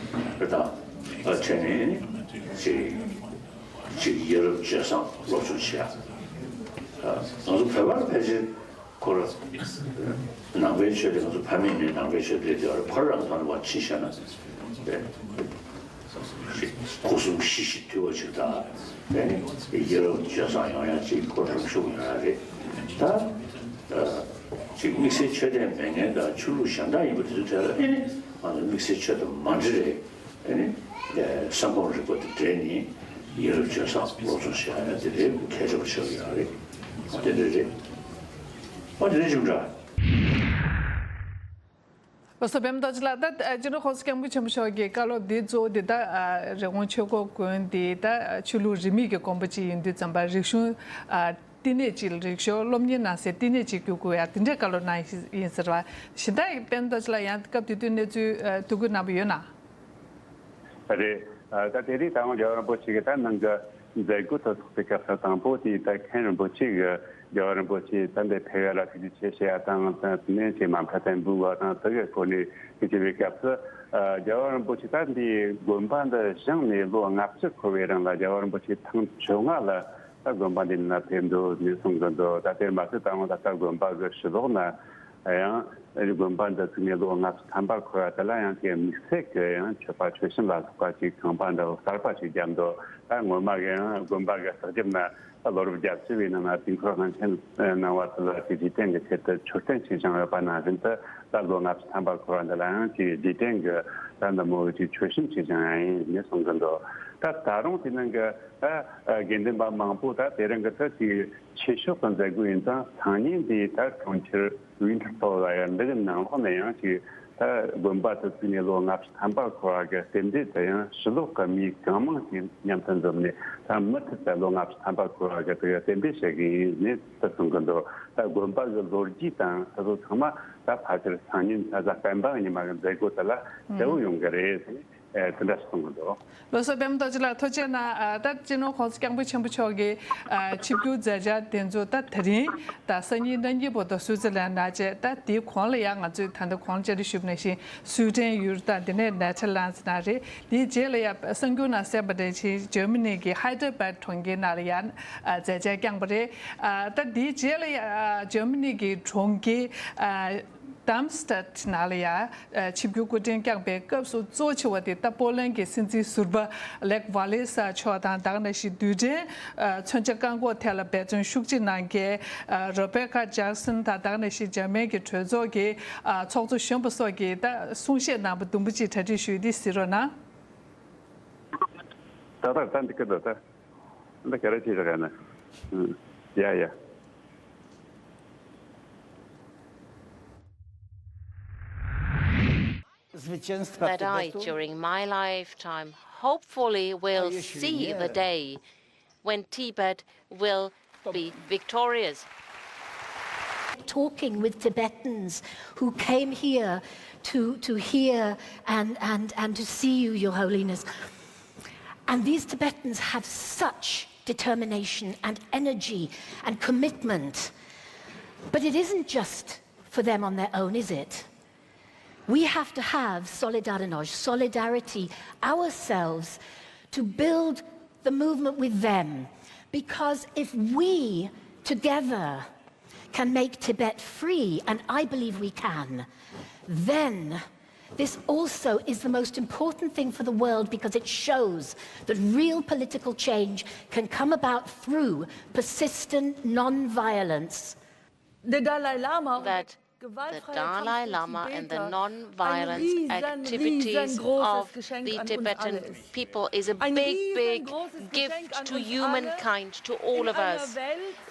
བ་དང་བྱས་ནས་ཅིག་ཅིག་ཡ་རབས་སྤྱོད་བཟང་སློབ་སྦྱོང་བྱེད་ཡ། ང་ཚོ་བོད་པར་ཕལ་ཆེར་ཁོ་ར་ནང་པའི་ཆོས་དེ། ང་ཚོ་ཕ་མེས་ནས་ནང་པའི་ཆོས་དེ་དེ་བར་ཁོ་རང་ཐོག་ནས་བ་ཕྱིན་བཤད་ན་དེ་སྒོ་གསུམ་གཤིས་གཤིས་མཐུན་པ་ཅིག་དང་། དེ་ནི་ཡ་རབས་སྤྱོད་བཟང་ཡོང་ཡ་ཅིག་ཁོ་རང་ཤུགས་ཡོང་ཡ་རེད། ད་ཅིག་དམིགས་བསལ་ཆོས་དད་མེད་མཁན་དང་ཆོས་ལུགས་གཞན་དག་ཡིན་པ་དེ་ཚོ་དེ་ལ་ཨེ་ནི་ང་ཚོ་དམིགས་བསལ་ཆོས་དང་མ་འབྲེལ་རེད། ཨེ་ནི་ཨེ་སེམས་ཁམས་རིག་པ་དང་འབྲེལ་ནས་ཡ་རབས་སྤྱོད་བཟང་སློབ་སྦྱོང་བྱེད་ཡ་དེ་རེད། གལ་ཆེན་པོ་ཆགས་ཀྱི་ཡོད་རེད། དེ་འདྲ་རེད། ཨོ། དེ་འདྲ་ཅིག་འདྲ། ལགས་སོ། པད་མ་རྡོ་རྗེ་ལགས། ད་སྤྱི་ནོར་༸གོང་ས་༸སྐྱབས་མགོན་ཆེན་པོ་མཆོག་གི་བཀའ་སློབ་འདི་གཙོ་བོ་འདི་ད་རི་ཀོན་ཆོས་འཁོར་དགོན་འདི་ད་ཆོས་ལུགས་རིས་མེད་ཀྱི་དགོན་པ་ཅིག་ཡིན་དུས་ཙམ་པ་རིག་གཞུང་བསྟི་གནས་ཅིག་རིག་གཞུང་སློབ་གཉེར་གནང་སའི་བསྟི་གནས་ཅིག་འགྱུར་དགོས་ཡ་དེ་འདྲའི་བཀའ་སློབ་གནང་ཡིན་ཟེར་བ། གཞན་དག་པད་མ་རྡོ་རྗེ་ལགས་ཡང་སྐབས་དེ་དུས་གནས་ཚུལ་ཐུགས་ཁུར་གནང་བ་ཡོད་ན། རེད། ད་དེ་རིང་ད་རྒྱལ་བ་རིན་པོ་ཆེ་གི་ད་ནང་གི་མཛད་སྒོ་དུ་ཚོགས་པའི་སྐབས་སུ་དང་པོ་དེ་ད་མཁན་རིན་པོ་ཆེ་གི་རྒྱལ་བ་རིན་པོ་ཆེ་ད་འདིར་ཕེབས་ཡ་ལ་ཐུགས་རྗེ་ཆེ་ཞུ་ཡ་དང་། ད་ནས་ཀྱི་མ་མཐའ་བརྟན་པོའི་བ་དང་དེ་གི་སྐོར་ནས་ཐུགས་རྗེ་ཆེ་བའི་སྐབས་སུ། རྒྱལ་བ་རིན་པོ་ཆེ་ད་འདིའི་དགོན་པ་འདི་བཞེངས་ནས་ལོ་ལྔ་བཅུ་འཁོར་བའི་རིང་ལ་རྒྱལ་བ་རིན་པོ་ཆེ་ཐེངས་བཅོ་ལྔ་ལ་ད་དགོན་པ་འདི་ནང་ཕེབས་འདུག་ནས་གསུང་གི་འདུག། ད་དེར་མ་ཟད་ད་རུང་ད་ལྟ་དགོན་པ་གི་ཕྱི་ལོགས་ན། ཡང་དགོན་པ་འདི་བཙུགས་ནས་ལོ་ལྔ་བཅུ་ཐམ་པ་འཁོར་བ་དེ་ལ་ཡང་དེ་དམིགས་བསལ་གྱི་ཡང་མཆོད་པ་མཆོད་བཤམས་ལ་སོགས་པ་ཅིག་ཁང་པ་འདྲ་བོ་གསར་པ་ཅིག་བརྒྱབ་འདུག། ད་སྔོན་མ་གི་ཡང་དགོན་པ་གི་ལྟག་རྒྱབ་ན་ད་ལོ་རབས་བརྒྱད་ཅུ་བའི་ནང་ན་དུས་འཁོར་དབང་ཆེན་གནང་བ་དེ་ལ་དེ་རྗེས་དྲན་གྱི་ཆེད་དུ་མཆོད་རྟེན་ཅིག་བཞེངས་ཡོད་པ་ནང་བཞིན་དུ། ད་ལོ་ལྔ་བཅུ་ཐམ་པ་འཁོར་བ་འདི་ལ་ཡང་ཅིག་རྗེས་དྲན་གྱི་ད་འདི་མོ་ཅིག་མཆོད་བཤམས་ཅིག་བཞེངས་ཡ་ཡིན་ནས་གསུང་གི་འདུག། ད་ད་རུང་དེ་ནང་གི་ད་དགེ་འདུན་པ་མང་པོ་ད་དེ་རིང་གི་ད་ཅིག་ཆོས་ཕྱོགས་ཀྱི་མཛད་སྒོ་ཡིན་ཙང་སང་ཉིན་དེ་ད་གྲོང་ཁྱེར་ཝིན་ཐར་ཕོལ་ལ་ཡང་འདི་གི་ནང་ལོགས་ནས་ཡང་ཅིག་ད་དགོན་པ་དེ་བཙུགས་ནས་ལོ་ལྔ་བཅུ་ཐམ་པ་འཁོར་བ་གི་རྟེན་འབྲེལ་དེ་ཡང་ཕྱི་ལོགས་ཀྱི་མི་གང་མང་ཞིག་མཉམ་དུ་འཛོམས་ནས་ད་མུ་མཐུད་དུ་ལོ་ལྔ་བཅུ་ཐམ་པ་འཁོར་བ་གི་དེ་གི་རྟེན་འབྲེལ་བྱེད་གི་ཡིན་ནས་དེ་གསུང་གི་འདུག། ད་དགོན་པ་གི་ལོ་རྒྱུས་དང་དེ་ཚོ་ཚང་མ་ད་ཕལ་ཆེར་སང་ཉིན་ད་གཟའ་སྤེན་པ་ཉི་མ་གི་མཛད་སྒོ་དེ་ལ་གསལ་བོ་ཡོང་གི་རེད། ཨེ་དེ་འདྲ་གསུང་གི་འདུག། ལགས་སོ། པདྨ་རྡོ་རྗེ་ལགས་ཐུགས་རྗེ་གནང་། ཨ་ད་སྤྱི་ནོར་༸གོང་ས་༸སྐྱབས་མགོན་ཆེན་པོ་མཆོག་གི་ཨ་ཆིབས་བསྒྱུར་མཛད་འཆར་དེ་ཚོ་ད་དེ་རིང་ད་སང་ཉིན་གནངས་ཉིན་བར་དུ་སུའི་ཙི་ལན་ནང་བྱས། ད་དེའི་གོང་ལ་ཡང་ང་ཚོས་ད་ལྟ་གོང་ལ་བཅར་འདྲི་ཞུས་པ་ནང་བཞིན་སུའེ་ཌེན་ཡུལ་དང་དེ་ནས་ནེ་དར་ལན་ཛི་ནང་རེད། དེའི་རྗེས་ལ་ཡང་གསར་འགྱུར་ནང་གསན་པ་ནང་བཞིན་འཇར་མ་ནི་གི་ཧའི་ཏེར་བཱད་གྲོང་ཁྱེར་ནང་ལ་ཡང་ཨ་མཛད་འཆར་བསྐྱངས་པ་རེད། ཨ་ད་དེའི་རྗེས་ལ་ཡང་ཨ་འཇར་མ་ནི་གི་གྲོང་ཁྱེར་ཨ། Darmstadt ནང་ལ་ཡང་ཆིབས་བསྒྱུར་སྐུ་ཕྲེང་བསྐྱངས་པའི་སྐབས་སུ་གཙོ་ཆེ་བ་དེ་ད་པོ་ལན་གྱི་སྲིད་འཛིན་ཟུར་པ་ལེག་ཝ་ལེ་ས་མཆོག་དང་། ད་ག་ནང་བཞིན་རྡུལ་ཕྲན་མཚོན་ཆ་བཀག་འགོག་ཐད་ལ་འབད་བརྩོན་ཤུགས་ཆེ་གནང་མཁན་རོ་བེ་ཀ་ཇག་སན་དང་། ད་ག་ནང་བཞིན་འཇར་མན་གྱི་གྲོས་ཚོགས་ཀྱི་ཚོགས་གཙོ་གཞོན་པ་སོགས་ཀྱིས་ད་གསུང་བཤད་གནང་བ་དུམ་བུ་གཅིག་གྲ་སྒྲིག་ཞུས་ཏེ་གཟིགས་རོགས་གནང་། ད་ད་ད་འདི་སྐད་ད་ད། འདི་ག་རེ་བྱེད་ཀྱི་ཡོད་ན། ཡ་ཡ། That I, during my lifetime, hopefully will see the day when Tibet will be victorious. Talking with Tibetans who came here to, to hear and, and, and to see you, Your Holiness. And these Tibetans have such determination and energy and commitment. But it isn't just for them on their own, is it? We have to have solidarność, solidarity ourselves to build the movement with them. Because if we together can make Tibet free, and I believe we can, then this also is the most important thing for the world, because it shows that real political change can come about through persistent non-violence. The Dalai Lama und that the Dalai Lama and the non-violence activities of the Tibetan people is a big, big gift to humankind, to all of us.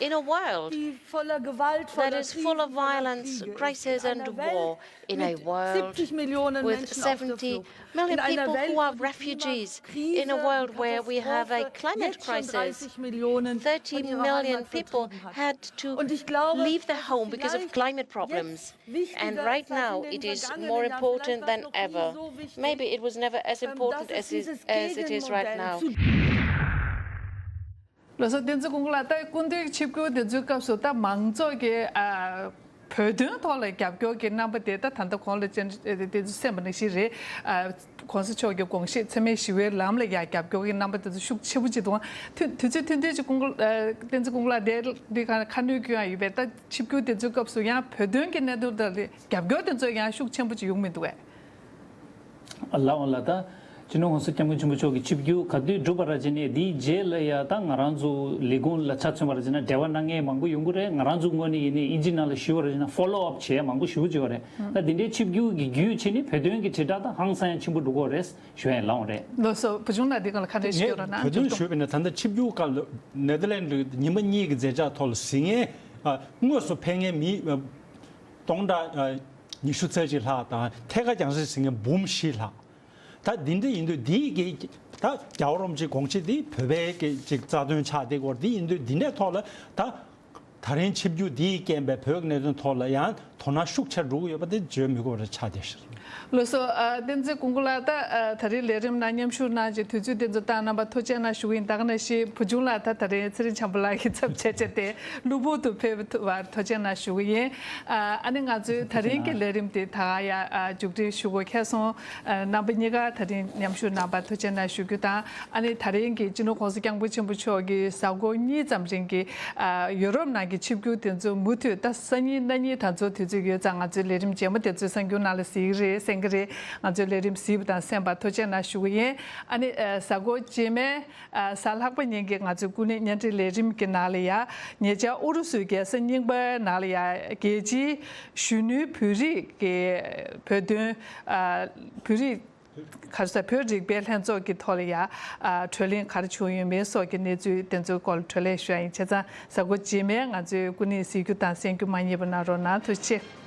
In a world that is full of violence, crisis and war, in a world with seventy million people who are refugees, in a world where we have a climate crisis, thirty million people had to leave their home because of climate problems. And right now, it is more important than ever. Maybe it was never as important as it, as it is right now. ལགས་སོ། བསྟན་འཛིན་ཀུན་དགའ་ལགས། ད་སྐུ་མདུན་ཆིབས་བསྒྱུར་དེ་ཚོའི་སྐབས་སུ་ད་མང་ཚོགས་ཀྱིས་ཨ་བོད་དོན་ཐོག་ལ་རྒྱབ་སྐྱོར་གྱི་རྣམ་པ་དེ་ད་ད་ལྟ་གོང་ལ་བཅར་དེ་ཚོ་གསན་པ་ནང་བཞིན་རེད། ཨ་གོང་ས་མཆོག་གི་དགོངས་བཞེད་འཚེ་མེད་ཞི་བའི་ལམ་ལ་ཡང་རྒྱབ་སྐྱོར་གྱི་རྣམ་པ་དེ་ཚོ་ཤུགས་ཆེ་པོ་ཅིག་འདུག། དུས་དུས་ཚོད་ཐུང་ཐུང་ཅིག་ཀུན་དགའ་ཨ་བསྟན་འཛིན་ཀུན་དགའ་ལགས་དེ་འདི་ག་ཁ་སྣོན་སྐྱོན་ཡང་ཡོད་པས། ད་ཆིབས་བསྒྱུར་དེ་ཚོའི་སྐབས་སུ་ཡང་བོད་དོན་གྱི་གནད་དོན་དག་ལ་རྒྱབ་སྐྱོར་དེ་ཚོ་ཡང་ཤུགས་ཆེན་པོ་ཅིག་ཡོང་མི་འདུག་གས། ལགས་འོང་ལགས། ད་སྤྱི་ནོར་༸གོང་ས་༸སྐྱབས་མགོན་ཆེན་པོ་མཆོག་གི་ཆིབས་བསྒྱུར་ག་དུས་གྲུབ་པ་ར་བྱས་ནས་དེའི་རྗེས་ལ་ཡ་ད་ང་རང་ཚོ་ལས་ཁུངས་ལ་ཆ་མཚོན་པ་ར་བྱས་ན་འབྲེལ་བ་གནང་མཁན་མང་པོ་ཡོང་གི་རེད། ང་རང་ཚོ་ངོས་ནས་ཡིན་ནའི་ཨིན་ཇི་ནང་ལ་ཞུ་བ་ར་བྱས་ན་ཕོ་ལོ་ཨབ་བྱས་མང་པོ་ཞུ་བ་བྱས་པ་རེད། ད་དེ་འདྲའི་ཆིབས་བསྒྱུར་གྱི་བརྒྱུད་བྱས་ནས་བོད་དོན་གྱི་དྲིལ་བསྒྲགས་ད་ཧང་སང་ཡང་ཆེན་པོ་འགྲོ་གི་རེད་ཞུ་ཡ་ཡིན། ལགས་འོང་རེད། ལགས་སོ། བུ་ཆུང་ལགས་འདི་སྒང་ལ་ཁ་འདོན་ཞུ་ངས་རོགས་གནང་། བོད་དོན་ཞུས་པ་ཡིན་ན་ད་ལྟ་ཆིབས་བསྒྱུར་སྐབས་ལ་ནེ་དར་ལེན་ཌི་ཉི་མ་གཉིས་ཀྱི་མཛད་འཆར་ཐོག་ལ་གཟིགས་མཁན་དངོས་སུ་ཕེབས་མཁན་མི་སྟོང་ཕྲག་ཉི་ཤུ་རྩ་གཅིག་ལྷག་དང་ཐད་ཀར་རྒྱང་སྲིང་གཟིགས་མཁན་འབུམ་བཞི་ལྷག། ད་འདི་འདྲ་ཡིན་དུས་འདིའི་གི་ད་རྒྱལ་བ་རིན་པོ་ཆེའི་དགོངས་གཞི་འདི་བོད་པའི་གི་ཅིག་རྩ་དོན་ཆགས་བསྡད་ཀྱི་ཡོད་རེད། འདི་ཡིན་དུས་འདི་འདྲའི་ཐོག་ལ་ད་ད་རིང་ཆིབས་བསྒྱུར་འདིས་རྐྱེན་པས་བོད་ཀྱི་གནད་དོན་ཐོག་ལ་ཡང་དོ་སྣང་ཤུགས་ཆེར་འགྲོ་གི་ཡོད་པ་དེ་བརྗོད་མི་དགོས་པ་རེད་ཆགས་བསྡད་ཤག། ལགས་སོ། ཨ་བསྟན་འཛིན་ཀུན་དགའ་ལགས། ད་ཨ་ད་རིང་ལས་རིམ་ནང་མཉམ་ཞུགས་གནང་བྱས་དུས་ཚོད་དེ་ཚོ་བཏང་གནང་བར་ཐུགས་རྗེ་གནང་ཞུ་གི་ཡིན། ད་ག་ནང་བཞིན་བུ་ཆུང་ལགས་ད་ད་རིང་ཚེ་རིང་བྱམས་པ་ལགས་ཀྱི་ཚབ་བྱས་བྱས་ཏེ་གློ་བུར་དུ་ཕེབས་ཐུབ་པར་ཐུགས་རྗེ་གནང་ཞུ་གི་ཡིན། ཨ་ཨ་ནི་ང་ཚོའི་ད་རིང་གི་ལས་རིམ་དེ་ད་ག་ཡ་ཨ་མཇུག་སྒྲིལ་ཞུ་དགོས་ཁེལ་སོང་། ཨ་རྣམ་པ་གཉིས་ཀ་ད་རིང་མཉམ་ཞུགས་གནང་བར་ཐུགས་རྗེ་གནང་ཞུ་རྒྱུ་དང་། ཨ་ནི་ད་རིང་གི་སྤྱི་ནོར་༸གོང་ས་༸སྐྱབས་མགོན་ཆེན་པོ་མཆོག་གི་གཟའ་འཁོར་གཉིས་ཙམ་རིང་གི་ཨ་ཡུ་རོབ་ནང་གི་ཆིབས་བསྒྱུར་དེ་ཚོ་མུ་མཐུད་ད་སང་ཉིན་གནངས་ཉིན་ད་ཚོ་དུས་ཚོད་ཡོད་ཙང་ང་ཚོའི་ལས་རིམ་རྗེས་མ་དེ་ཚོའི་གསར་འགྱུར་ནང་ལ་གཟིགས་ཀྱི་རེད། གསན་གྱི་རེད། ང་ཚོའི་ལས་རིམ་གཟིགས་པ་དང་གསན་པར་ཐུགས་རྗེ་གནང་ཞུ་གི་ཡིན། ཨ་ནི་ཨ་གཟའ་འཁོར་རྗེས་མའི་ཨ་གཟའ་ལྷག་པ་ཉིན་གྱི་ང་ཚོའི་སྐུ་ཉིད་བརྙན་འཕྲིན་ལས་རིམ་གྱི་ནང་ལ་ཡ་ཉེ་ཆར་ཨུ་རུ་སུའི་རྒྱལ་ས་རྙིང་པའི་ནང་ལ་ཡ་རྒྱལ་སྤྱིའི་གཞོན་ནུའི་བོད་རིགས་ཀྱི་བོད་དོན་ཨ་བོད་རིགས་ག་རེ་ཟེར། བོད་རིག་པའི་ལྷན་ཚོགས་ཀྱི་ཐོག་ལ་ཡ་ཨ་གྲོས་གླེང་ག་རེ་བྱུང་ཡོད་མེད་སོགས་ཀྱི་གནས་ཚུལ་དེ་ཚོའི་སྐོར་ལ་གྲོས་གླེང་ཞུ་ཡ་ཡིན། བྱས་ཙང་གཟའ་འཁོར་རྗེས་མའི་ང་ཚོའི་སྐུ་ཉིད་གཟིགས་རྒྱུ་དང་གསན་རྒྱུ་མ་བསྙེལ་བ་གནང་རོགས་གནང་། ཐུགས་རྗེ་ཆེ།